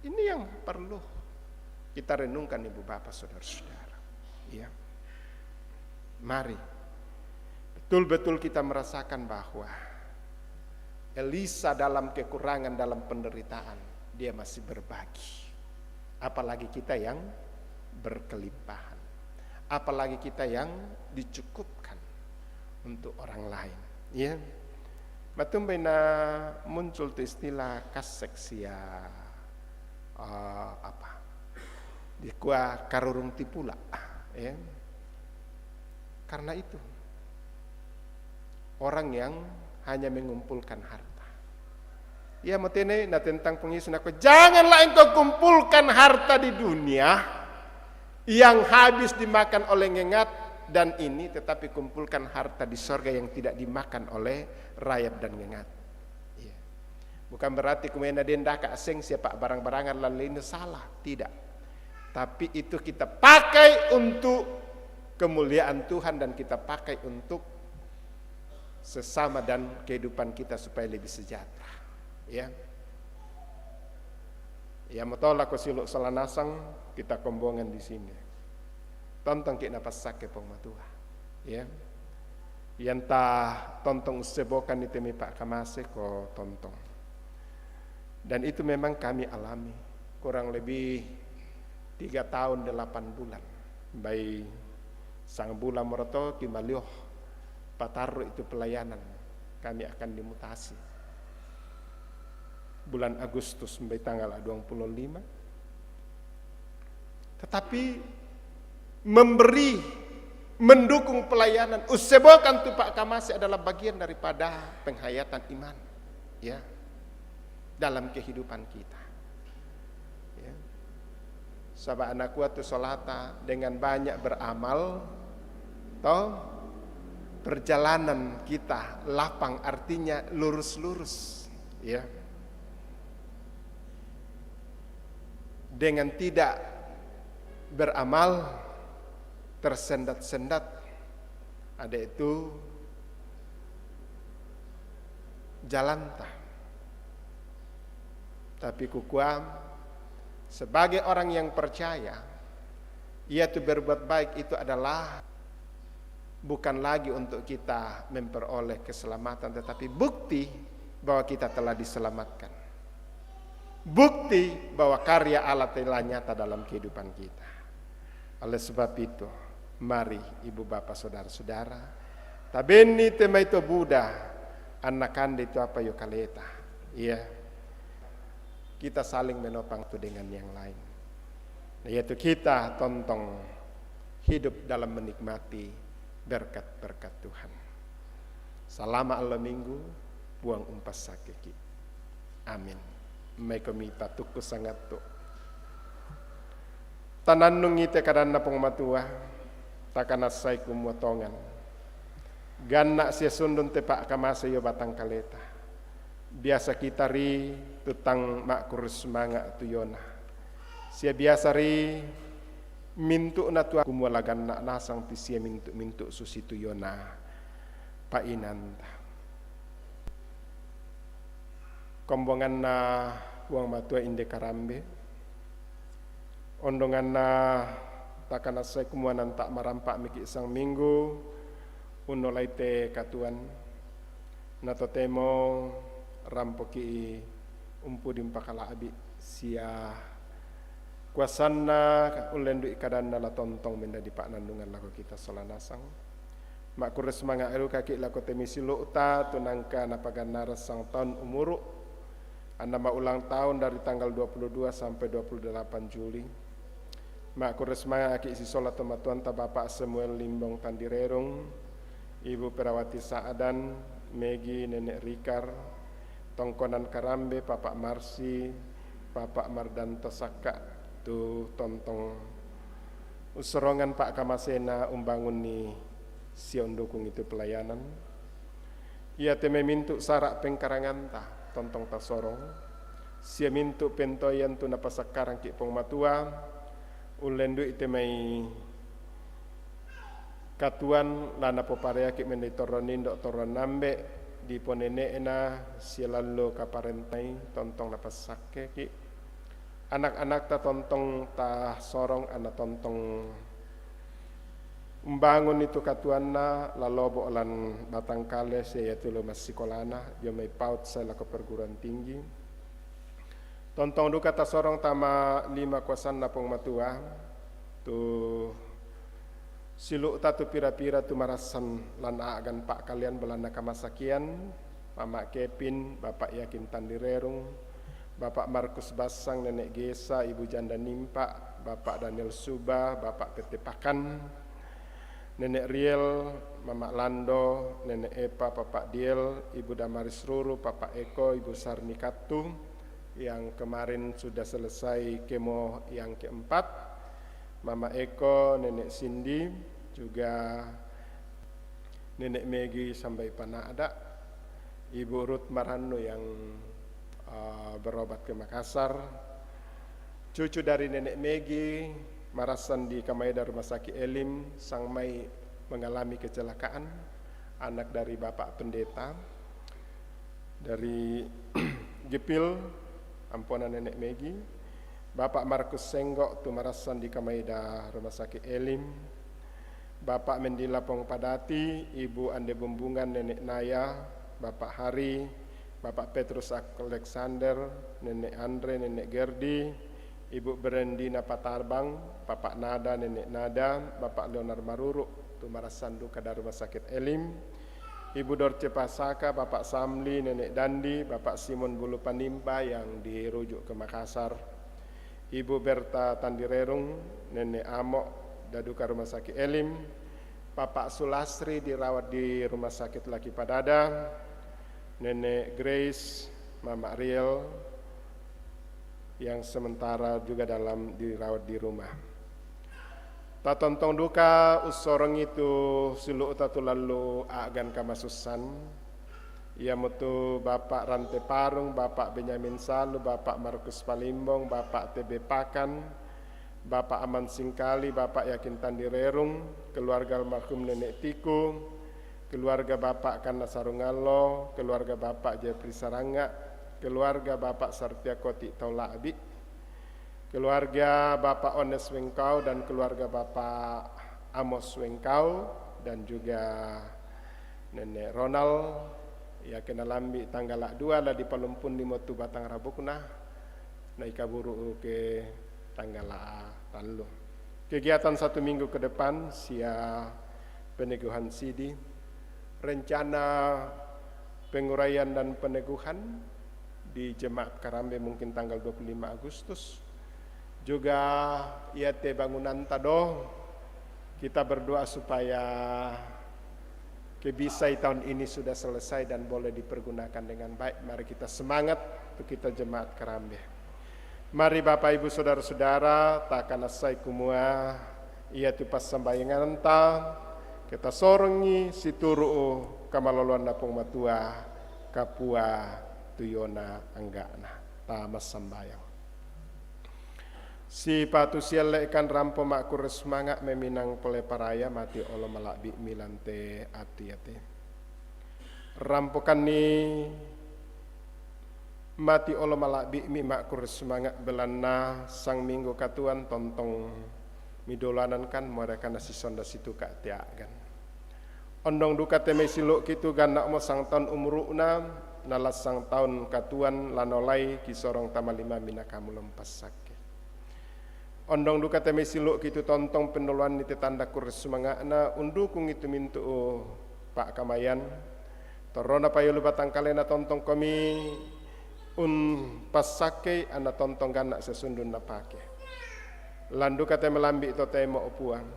Ini yang perlu kita renungkan, ibu bapa, saudara-saudara. Ya. Mari betul-betul kita merasakan bahwa Elisa dalam kekurangan, dalam penderitaan, dia masih berbagi. Apalagi kita yang berkelimpahan. Apalagi kita yang dicukupkan untuk orang lain. Ya. Matumbai na muncul tu istilah kasek sia, eh, apa? Dikua karurung tipula. Ya. Karena itu, orang yang hanya mengumpulkan harta. Ya, motene na tentang pengisi nako, janganlah engkau kumpulkan harta di dunia yang habis dimakan oleh ngengat dan ini, tetapi kumpulkan harta di sorga yang tidak dimakan oleh rayap dan ngengat. Iya. Bukan berarti kumena denda ka aseng siapa barang-barangan lalu ini salah, tidak. Tapi itu kita pakai untuk kemuliaan Tuhan dan kita pakai untuk sesama dan kehidupan kita supaya lebih sejahtera. Ya. Ya, motola ko silo salanasang kita kombongan di sini. Tontong ki napasake pong matua. Ya. Yanta tontong usebokan itu mi Pak Kamase ko tontong. Dan itu memang kami alami kurang lebih tiga tahun delapan bulan. Bai sang bulan moroto ki malioh pataru itu pelayanan. Kami akan dimutasi. Bulan Agustus, bai tanggal dua puluh lima. Tetapi memberi, mendukung pelayanan, usebokan tu Pak Kamase adalah bagian daripada penghayatan iman. Ya. Dalam kehidupan kita. Ya. Saba anak kuat tu solata dengan banyak beramal, toh perjalanan kita lapang, artinya lurus-lurus. Ya. Dengan tidak beramal, tersendat-sendat, ada itu jalanta. Tapi kukuam, sebagai orang yang percaya, ia tu berbuat baik itu adalah bukan lagi untuk kita memperoleh keselamatan, tetapi bukti bahwa kita telah diselamatkan. Bukti bahwa karya Allah telah nyata dalam kehidupan kita. Oleh sebab itu, mari ibu bapa saudara-saudara, tabenni te mai to buda, anna kande tu apa yo kaleta. Iya. Kita saling menopang tu dengan yang lain. Nah, yaitu kita tontong hidup dalam menikmati berkat-berkat Tuhan. Salama allo minggu, Puang umpassakeki. Amin. Mai komi patukku sangattu. Tanannungi te kadanna Puang Matua, takanassai kumua tongan. Ganna sia sundun te pakkamase yo batang kaleta. Biasa kita ri tutang makkurus manga tu yona. Sia biasa ri mintu na tua kumua laganna nasang pi sia mintu-mintu susi tu yona painanta. Kombonganna Puang Matua inde karambe. Ondonganna takanassai kumua nanta marampa miki sang minggu, unnolai te katuoan. Na totemo rampoki umpudi mpakala'bi sia kuasanna ullendui kadanna la tontong mendadi pa'nannungan lako kita sola nasang. Makkurus manga elukaki lako te misilu'ta tu nangka napagannareng sang taun umuru, anna maulang tahun dari tanggal dua puluh dua sampai dua puluh delapan Juli. Makkurus manga aki sisola tomatuanta Bapak Samuel Limbong Tandirerung, Ibu Perawati Sa'dan, Megi, Nenek Rikar, tongkonan karambe, Bapak Marsi, Bapak Mardanto Sakka, tu tontong usorongan pakkamasena umbangunni sia undukung itu pelayanan. Iate mai mintu sara pengkaranganta tontong tasorong, sia mintu pentoian tu napasakkarangki Puang Matua, ullendui te mai katuoan la napopareaki mendai torro nindo torro nambe diponene'na sia lallo kaparentai tontong napassakkeki. Anak-anakta tontong tasorong anna tontong umbangunni tu katuoanna la lobo lan batang kale sia iatu lo massikolana dio mai paut sae lako perguruan tinggi. Tontong duka tasorong tama lima kuasanna Puang Matua tu silu'ta tu pira-pira tu marassan lan a'gan pakkalean belanna kamasakian, Mama Kepin, Bapak Yakin Tandirerung, Bapak Markus Bassang, Nenek Gesa, Ibu Janda Nimpa, Bapak Daniel Suba, Bapak P T Pakan, Nenek Riel, Mama Lando, Nenek Epa, Bapak Diel, Ibu Damaris Ruru, Bapak Eko, Ibu Sarni Kattu, yang kemarin sudah selesai kemo yang keempat, Mama Eko, Nenek Cindy, juga Nenek Megi sampai Panada, Ibu Ruth Marannu yang, eh, berobat ke Makassar, cucu dari Nenek Megi, marassan di Kamaeda Rumah Sakit Elim, sang mai mengalami kecelakaan, anak dari Bapak Pendeta, dari Gipil, ampona Nenek Megi, Bapak Markus Senggo, tu marassan di Kamaeda Rumah Sakit Elim, Bapak Mendila Pong Padati, Ibu Ande Bumbungan, Nenek Naya, Bapak Hari, Bapak Petrus Alexander, Nenek Andre, Nenek Gerdi, Ibu Berendina Patarbang, Bapak Nada, Nenek Nada, Bapak Leonard Maruru, tu marassan duka dari Rumah Sakit Elim, Ibu Dorce Pasaka, Bapak Samli, Nenek Dandi, Bapak Simon Bulu Panimba yang dirujuk ke Makassar, Ibu Berta Tandirerung, Nenek Amo, daduka Rumah Sakit Elim, Bapak Sulasri dirawat di Rumah Sakit Laki Padada, Nenek Grace, Mama Riel, yang sementara juga dalam dirawat di rumah. Tatontong duka ussorongi tu silu'ta tu lallu a'gan kamasussan, iamotu Bapak Rante Parung, Bapak Benyamin Salu, Bapak Markus Palimbong, Bapak T B Pakan, Bapak Aman Singkali, Bapak Yakin Tandirerung, keluarga almarhum Nenek Tiku, keluarga Bapak Kanna Sarungallo, keluarga Bapak Jepri Saranga, Keluarga Bapak Sartia Koti Taulabi, keluarga Bapak Ones Wengkau dan keluarga Bapak Amos Wengkau, dan juga Nenek Ronald, ya, kena lambi tanggal dua la di palumpun di motu batang rabukna, na ikaburu ke tanggal tallu. Kegiatan satu minggu ke depan, sia peneguhan sidi, rencana penguraian dan peneguhan di Jemaat Karambe mungkin tanggal dua puluh lima Agustus. Juga iate bangunan tado, kita berdoa supaya kebisai tahun ini sudah selesai dan boleh dipergunakan dengan baik. Mari kita semangat untuk kita Jemaat Karambe. Mari Bapak Ibu Saudara-saudara, takanassai kumua iatu passambayanganta kita sorongi situru kamaloloanna Puang Matua kapua tu yona angga'na. Ta massambayang. Sipatu sielle'kan rampo makkurre sumanga' meminang pole paraya mati olo mala'bi milante ati-ati. Rampokanni mati olo mala'bi'mi makkurre sumanga' belanna sang minggu katuan tontong midolanankan morekana sisonda situka' tea'gan. Ondong duka te mai silo'ki tu ganna'mo sang taun umuru'na, nala sang taun katuan lanolai kisorong tama limammi nakamu lompassakke. Ondong duka te mai silo'ki tu tontong pennoloanni te tanda kurre sumanga'na undukungi tu mintu'u pa'kamayan. Torrona payolu batangkalena tontong komi unpassakkei anna tontong ganna' sesundun napake. Landuka te melambi' totemo, o Puang.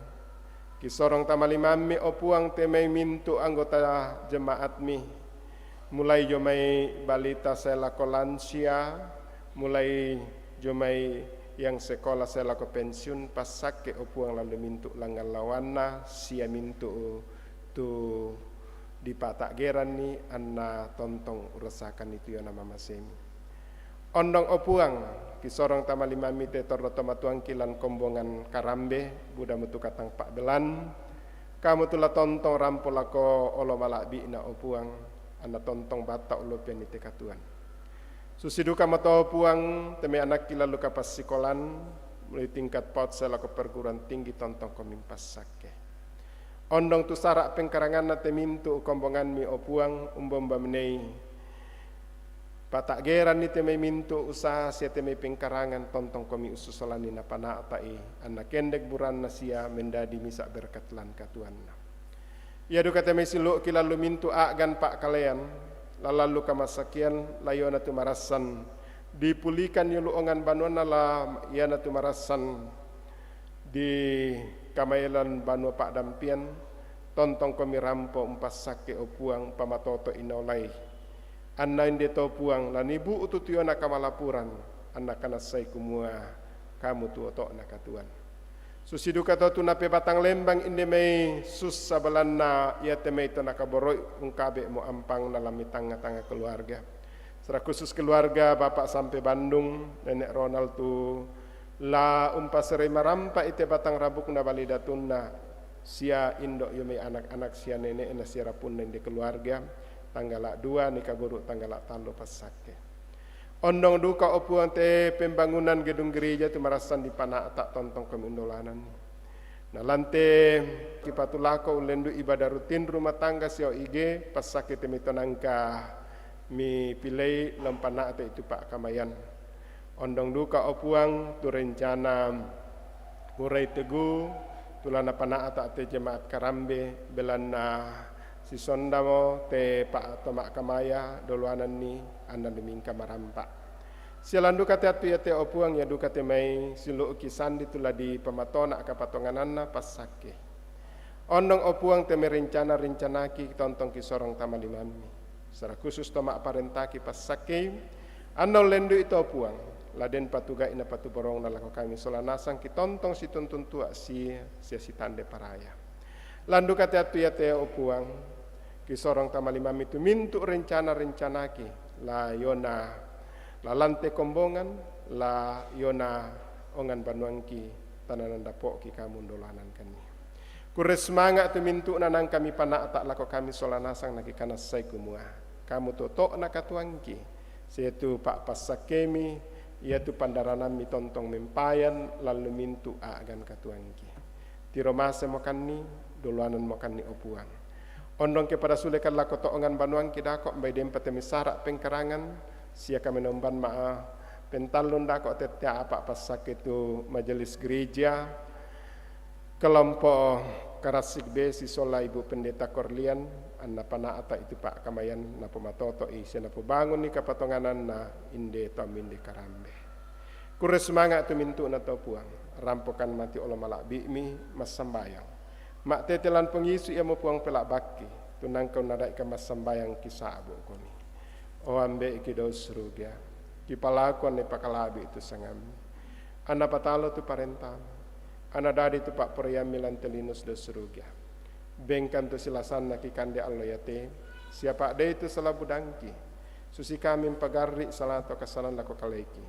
Kisorong tama limammi, o Puang, te mai mintu' anggota jemaatmi. Mulai jomai balita sae lako lansia, mulai jomai yang sekolah sae lako pensiun, passakke, o Puang, lalu mintu' langngallawanna, sia mintu' tu dipata'geranni anna tontong urasakanni tu yona mamasemi. Ondong, o Puang, kisorong tama limammi te torro tomatuangki lan kombongan Karambe, buda mutu katang pa'belan, kamu tu la tontong rampo lako olo mala'bi'na, o Puang, anna tontong batta ullopianni te katuan. Susi duka mato, o Puang, te mai anakki lalu kapassikolan, mulai tingkat paut sae lako perguruan tinggi tontong komi mpassakke. Ondong tu sara' pengkaranganna te mintu' kombonganmi, o Puang, umba-umba menei pata'geranni te mai mintu' usaha sia te mai pengkarangan tontong komi ususolanni napana'ta'i anna kendek buranna sia mendadi misa' berkat lan katuanna. Ia duka te mai silo'ki lalu mintu' a'gan pa'kalean, la lalu kamassakean, la iona tu marassan dipulihkan yolu ongan banuanna, la iona tu marassan di kamaelan banua pa'dampian, tontong komi rampo umpassakke, o Puang, pamatoto'i naolai. Anna inde to, Puang, la nibu'tu tu yona kamalapuran, anna kanassai kumua kamu tu oto'na katuan. Susi duka to tu napebatang lembang inde mai sussa belanna iate mai to nakaboro'i ungkabe'mo ampangna lan mai tangnga-tangnga keluarga. Secara khusus keluarga Bapak Sampe Bandung, Nenek Ronald tu la umpaserei marampa ite batang rabukna bali datunna, sia indo' io mai anak-anak sia nene'na sia rapunna inde keluarga, tanggala dua nikaburu tanggala tallu passakke. Ondong duka, o Puang, te pembangunan gedung gereja tu marassan dipana'ta tontong komi undolananni. Na lan te kipatulako ullendu ibadah rutin rumah tangga sia O I G, passakke te mai to nangka mipilei lampana'ta itu pa'kamayan. Ondong duka, o Puang, tu rencana urai tegu tu la napana'ta te jemaat Karambe, belanna sisondamo te pa'toma'kamaya doloananni anna lumingka marampa. Sia lan duka te attu iate, o Puang, ia duka te mai silo'ki sandi tu la dipamatona kapatongananna passakke. Ondong, o Puang, te mai rencana-rencanaki tontong kisorong tama limammi. Secara khusus to ma'parentaki passakkei, anna ullendu'i to, Puang, la den patuga'ina patuborongna lako kami sola nasang kitontong situntun tua sia, sia sitande paraya. Lan duka te attu iate, o Puang, kisorong tama limammi tu mintu' rencana-rencanaki, la iona la lan te kombongan, la iona ongan banuangki, tananan dapo'ki kamu undolanankanni. Kurre sumanga' tu mintu'na nangka mipana'ta lako kami sola nasang nakikanassai kumua kamu tu oto'na katuangki, Sia tu pa'passakkemi, iatu pandaranammi tontong mempayan, lallu mintu' a'gan katuoangki. Tiro masemo kanni, doloanammo kanni, o Puang. Ondongke pada suleka lako to'ongan banuangki dako', mbai dempa te messara' pengkarangan, sia kamenomban ma'a pentallung dako' tette apa' passakke tu majelis gereja, kelompok Karassik B sisola Ibu Pendeta Korlian, anna pana'ta itu pa'kamayan, napomatoto'i sia napobangunni kapatongananna inde tommin dikarambe. Kurre sumanga' tu mintu'na tau Puang, rampokan mati olo mala'bi'mi massambayang. Ma'tete lan pongisu iamo Puang pela'bakki, tu nangka unnada'ika massambayang kisa'bu' komi. O Ambe'ki dao suruga, kipalakuan ne pakala'bi' tu sangammi. Anna patalo tu parentamu, anna dadi tu pa'poraiammi lan te Linus dao suruga. Bengkan tu silasanna kikande allo iate, sia pa'dei tu sala budangki, susi kami mpagarri' sala to kasalan lako kaleki,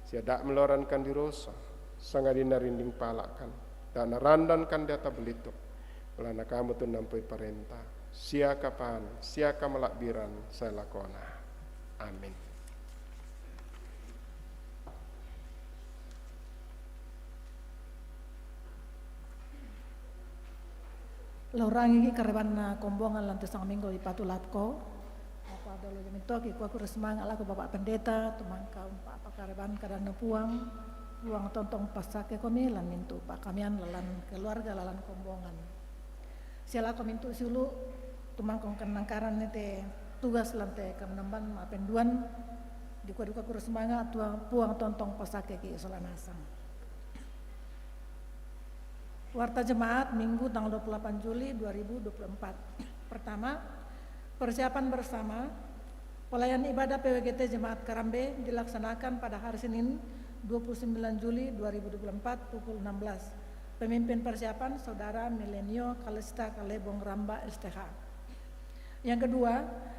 sia da' meloran kandi roso, sangadinna rinding pala'kan, da' narandan kandi ata belituk, belanna kamu tu nampoi parenta, sia kapan, sia kamala'biran sae lakona. Amin. Laurangiki' karebanna kombongan lan te sangaminggu dipatulakko. Apa dolo jamittoki kua kurre sumanga' lako Bapak Pendeta, tumangka umpa'pa kareban kadanna Puang, Puang tontong passakke komi lan mintu' pa'kamian lalan keluarga lalan kombongan. Sia lako mintu' siulu', tumangka ungkennangkaranni te tugas lan te kamenomban ma'penduan, dikua duka kurre sumanga' Tuang, Puang tontong passakkeki' sola nasang. Warta Jemaat, Minggu, tanggal dua puluh delapan Juli dua ribu dua puluh empat. Pertama, persiapan bersama. Pelayan ibadah P W G T Jemaat Karambe dilaksanakan pada hari Senin, dua puluh sembilan Juli dua ribu dua puluh empat, pukul enam belas. Pemimpin persiapan, Saudara Milenio Kalista Kalebong Ramba, S T H. Yang kedua,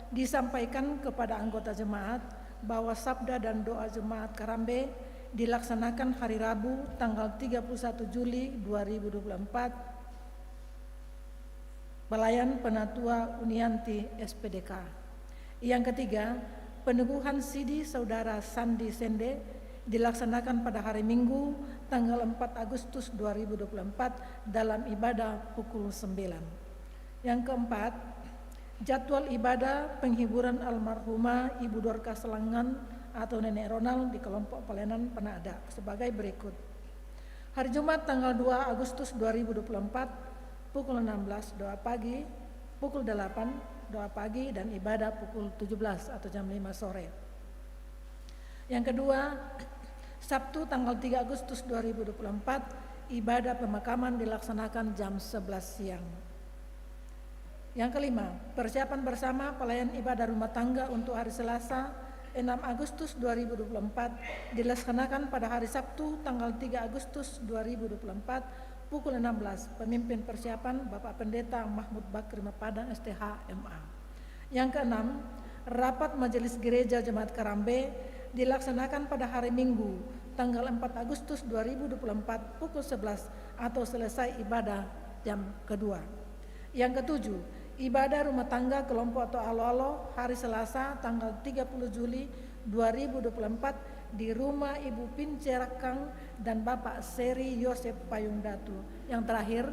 disampaikan kepada anggota jemaat bahwa sabda dan doa jemaat Karambe dilaksanakan hari Rabu, tanggal tiga puluh satu Juli dua ribu dua puluh empat, Pelayan Penatua Unianti, S P D K. Yang ketiga, peneguhan sidi Saudara Sandi Sende dilaksanakan pada hari Minggu, tanggal empat Agustus dua ribu dua puluh empat, dalam ibadah pukul sembilan. Yang keempat, jadwal ibadah penghiburan almarhumah Ibu Dorcas Langan atau Nenek Ronald di kelompok pelayanan Penada sebagai berikut. Hari Jumat, tanggal dua Agustus dua ribu dua puluh empat, pukul enam belas doa pagi, pukul delapan doa pagi, dan ibadah pukul tujuh belas atau jam lima sore. Yang kedua, Sabtu, tanggal tiga Agustus dua ribu dua puluh empat, ibadah pemakaman dilaksanakan jam sebelas siang. Yang kelima, persiapan bersama pelayan ibadah rumah tangga untuk hari Selasa, enam Agustus dua ribu dua puluh empat, dilaksanakan pada hari Sabtu, tanggal tiga Agustus dua ribu dua puluh empat, pukul enam belas. Pemimpin persiapan, Bapak Pendeta Mahmud Bakri Mapadang, S T H, M A. Yang keenam, rapat Majelis Gereja Jemaat Karambe dilaksanakan pada hari Minggu, tanggal empat Agustus dua ribu dua puluh empat, pukul sebelas atau selesai ibadah jam kedua. Yang ketujuh, ibadah rumah tangga kelompok atau alo-alo hari Selasa, tanggal tiga puluh Juli dua ribu dua puluh empat, di rumah Ibu Pince Rakkang dan Bapak Seri Yosep Payung Datu. Yang terakhir,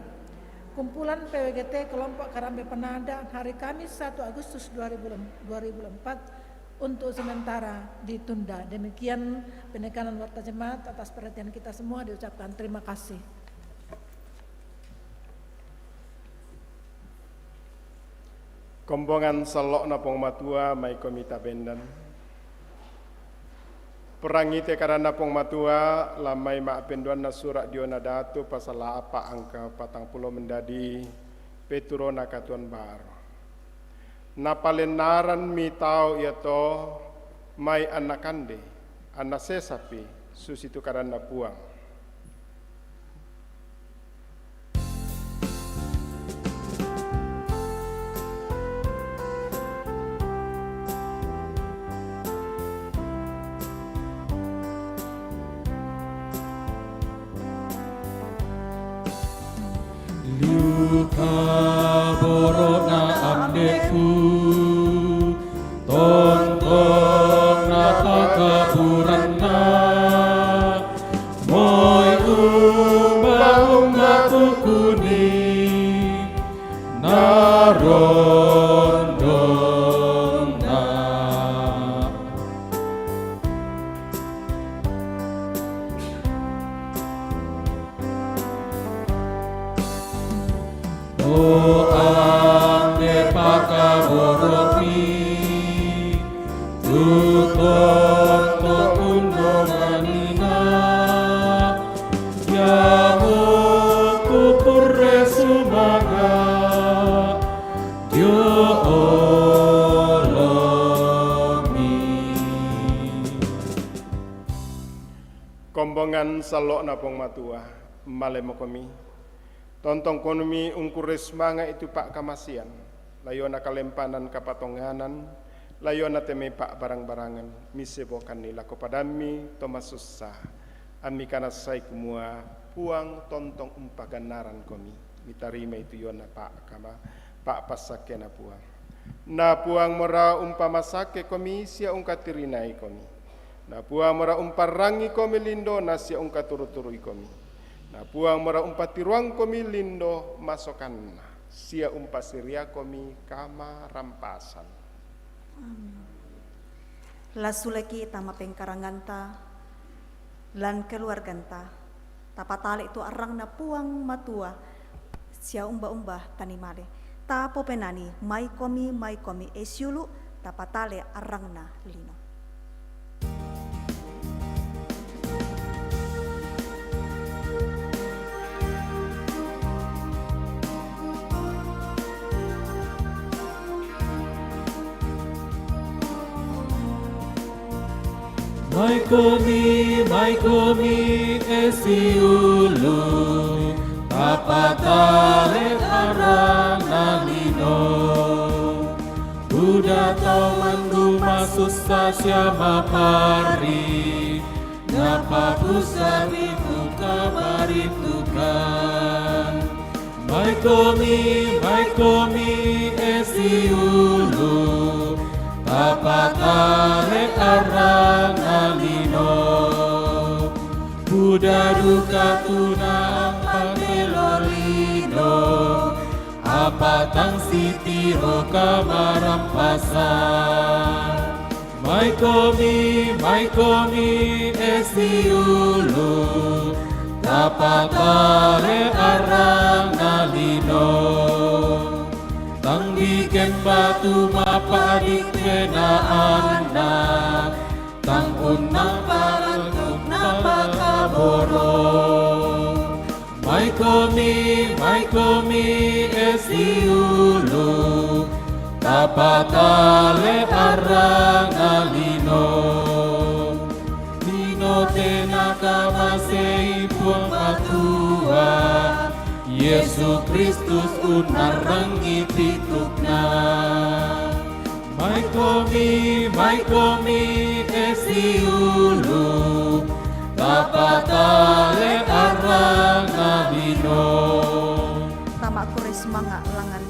kumpulan P W G T kelompok Karambe Penada hari Kamis, satu Agustus dua ribu, dua ribu empat, untuk sementara ditunda. Demikian penekanan warta jemaat. Atas perhatian kita semua diucapkan terima kasih. Kombongan sallo'na Puang Matua, maikomi tabendan. Porangite kadanna Puang Matua, lammai ma'penduanna sura' diona Datu pasal apa angka patang pulo mendadi peturona katuoan baru. Napalennaranmi tau iato mai anna kande, anna sesapi, susitu kadanna Puang. Luka boro'na ambe'ku, tontong na O ande pakaboromi, tutor to undo manina, ya kupure sumaga, yo olomi. Kombongan salo napong matua, male mokomi. Tontong komi ungkures manga itu pa'kamasian, layona kalempanan kapatonganan, layona teme pa'barang-barangan, misebokan ni lako padammi to masussa. Ammi kana sai kumua, Puang tontong umpagannaran komi, mitarima itu yona pa'kama, pa'passakkena Puang. Na Puang mora umpamasakke komi sia ungkatirinai komi. Na Puang mora umparrangi komi lindo na sia ungkaturu-turui komi. Na Puang mora umpatiruang komi lindo masokanna, sia umpasiria komi kamarampasan. Amin. Lasuleki tama pengkaranganta lan keluarganta, tapatale tu arrangna Puang Matua, sia umba-umba tanimale. Tapopenani, maikomi, maikomi, e siulu, tapatale arrangna lino. Maikomi, maikomi, e siulu, tapatale arrangna lino. Buda tau mendung masussa sia maparri, napapusapi tu kamaritukan. Maikomi, maikomi, e siulu, tapatale arrangna lino. Buda duka tuna ampang telo lino, apa tang sitiro kamarampasan. Maikomi, maikomi, e siulu, tapatale arrangna lino. Tang diken batu mapa'dikkenaanna, tang unnang parantuk napakaboro. Maikomi, maikomi, e siulu, tapatale arrangna lino. Lino te nakamasei Puang Matua, Yesu Kristus unnarrangi pitukna. Maikomi, maikomi, e siulu, tapatale arrangna lino. Tama kure sumanga' langngan